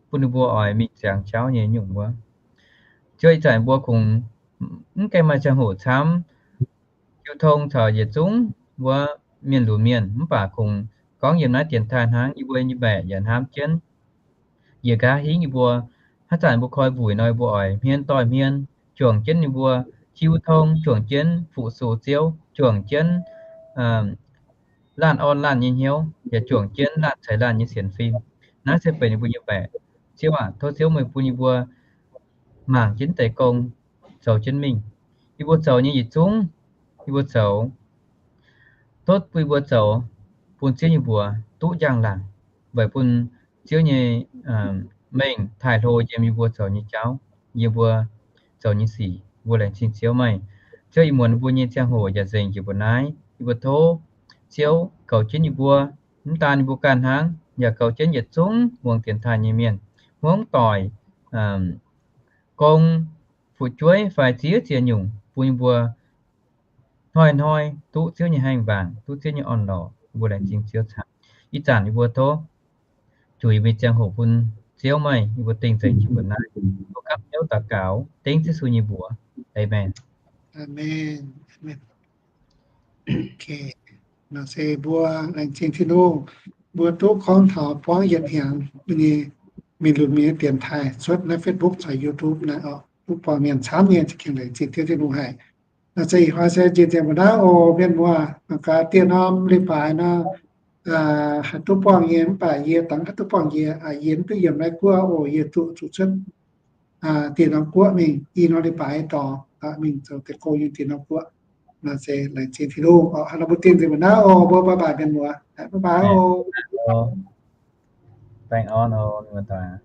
bun ninh mbuo oix mingh ziangx jauv nyei nyungc wuov. Ziouv, ih zanc mbuo kungx mv gaengh maaih ziangh hoc camv jiu tong caux yietc zungv wuov mienh lunx mienh, mv baac kungx gorngv yiem naaiv dienx taaih hnangv, yie mbuo nyei mbaeqc yaac hnamv jienv, yie nqa'haav hingv yie mbuo. Haaix zanc mbuo koi mbuic nor, yie mbuo oix hmien doix hmien juangc jienv ninh mbuo, jiu tong juangc jienv fu-sux Ziouv, juangc jienv laanh orn laanh nyei hnyouv, yaac juangc jienv laanh ceix laanh nyei sienx fim. Naaiv se benx yie mbuo nyei mbaeqc. Ziouv aac, tov Ziouv meih bun yie mbuo mangc jienv deix gong, zoux jienv mingh. Yie mbuo zoux nyei yietc zungv, yie mbuo zoux, tov bun yie mbuo zoux bun Ziouv nyei mbuox duqv njang-laangc, weic bun Ziouv nyei mengh taaih hlo yiem yie mbuo zoux nyei jauv, yie mbuo zoux nyei sic. Mbuo laengz zingh Ziouv meih. Ziouv, ih muonz mbuo nyei ziangh hoc yaac nzengc njiec mbuo naaiv. Yie mbuo tov Ziouv goux jienv yie mbuo, mv daan yie mbuo ganh hnangv, yaac goux jienv yietc zungv muangx dienx taaih nyei mienh, hmuangv doic, gong, fu'jueiv fai ziex ziex nyungc, bun yie mbuo hnoi-hnoi duqv Ziouv nyei haengh mbaangc, duqv Ziouv nyei orn-lorqc. Mbuo laengz zingh Ziouv camv. Ih zanc yie mbuo tov zuiz mingh ziangh hoc bun Ziouv meih, yie mbuo dingh nzengc jiex mbuo naaiv. Mbuo gapv hnyouv daux gaux dengv Yesu nyei mbuox. Aamen. Aamen. Nor se mbuo laengz zingh Tin-Hungh, mbuo duqv gorngv taux buangv yietc hnyangx mbuo nyei mienh lunx mienh nyei dienx taaih cuotv naaiv Facebook caux YouTube naaiv oc. Duqv buangh mienh camv nyei, za'gengh laengz zingh Ziouv Tin-Hungh haic. Nor se ih hnoi se njiec nzengc mbuo naaiv oc, mienh muoz. Mangc gaax dieh norm leiz-baaix nor, haih duqv buangh nyei, mv baac yie dangh haih duqv buangh yie, yie mv duqv yiem naaiv guoqv oc. Yie zuqc zuqc cuotv dieh norm guoqv mingh, i norm leiz-baaix dorh mingh zoux deix gong yiem dieh norm guoqv. Nor se laengz zingh Tin-Hungh oc. Haaix nor mbuo dingh nzengc mbuo naaiv oc, mbuo bye bye mienh muoz. Bye bye oc. Baengh orn oc, mienh muoz.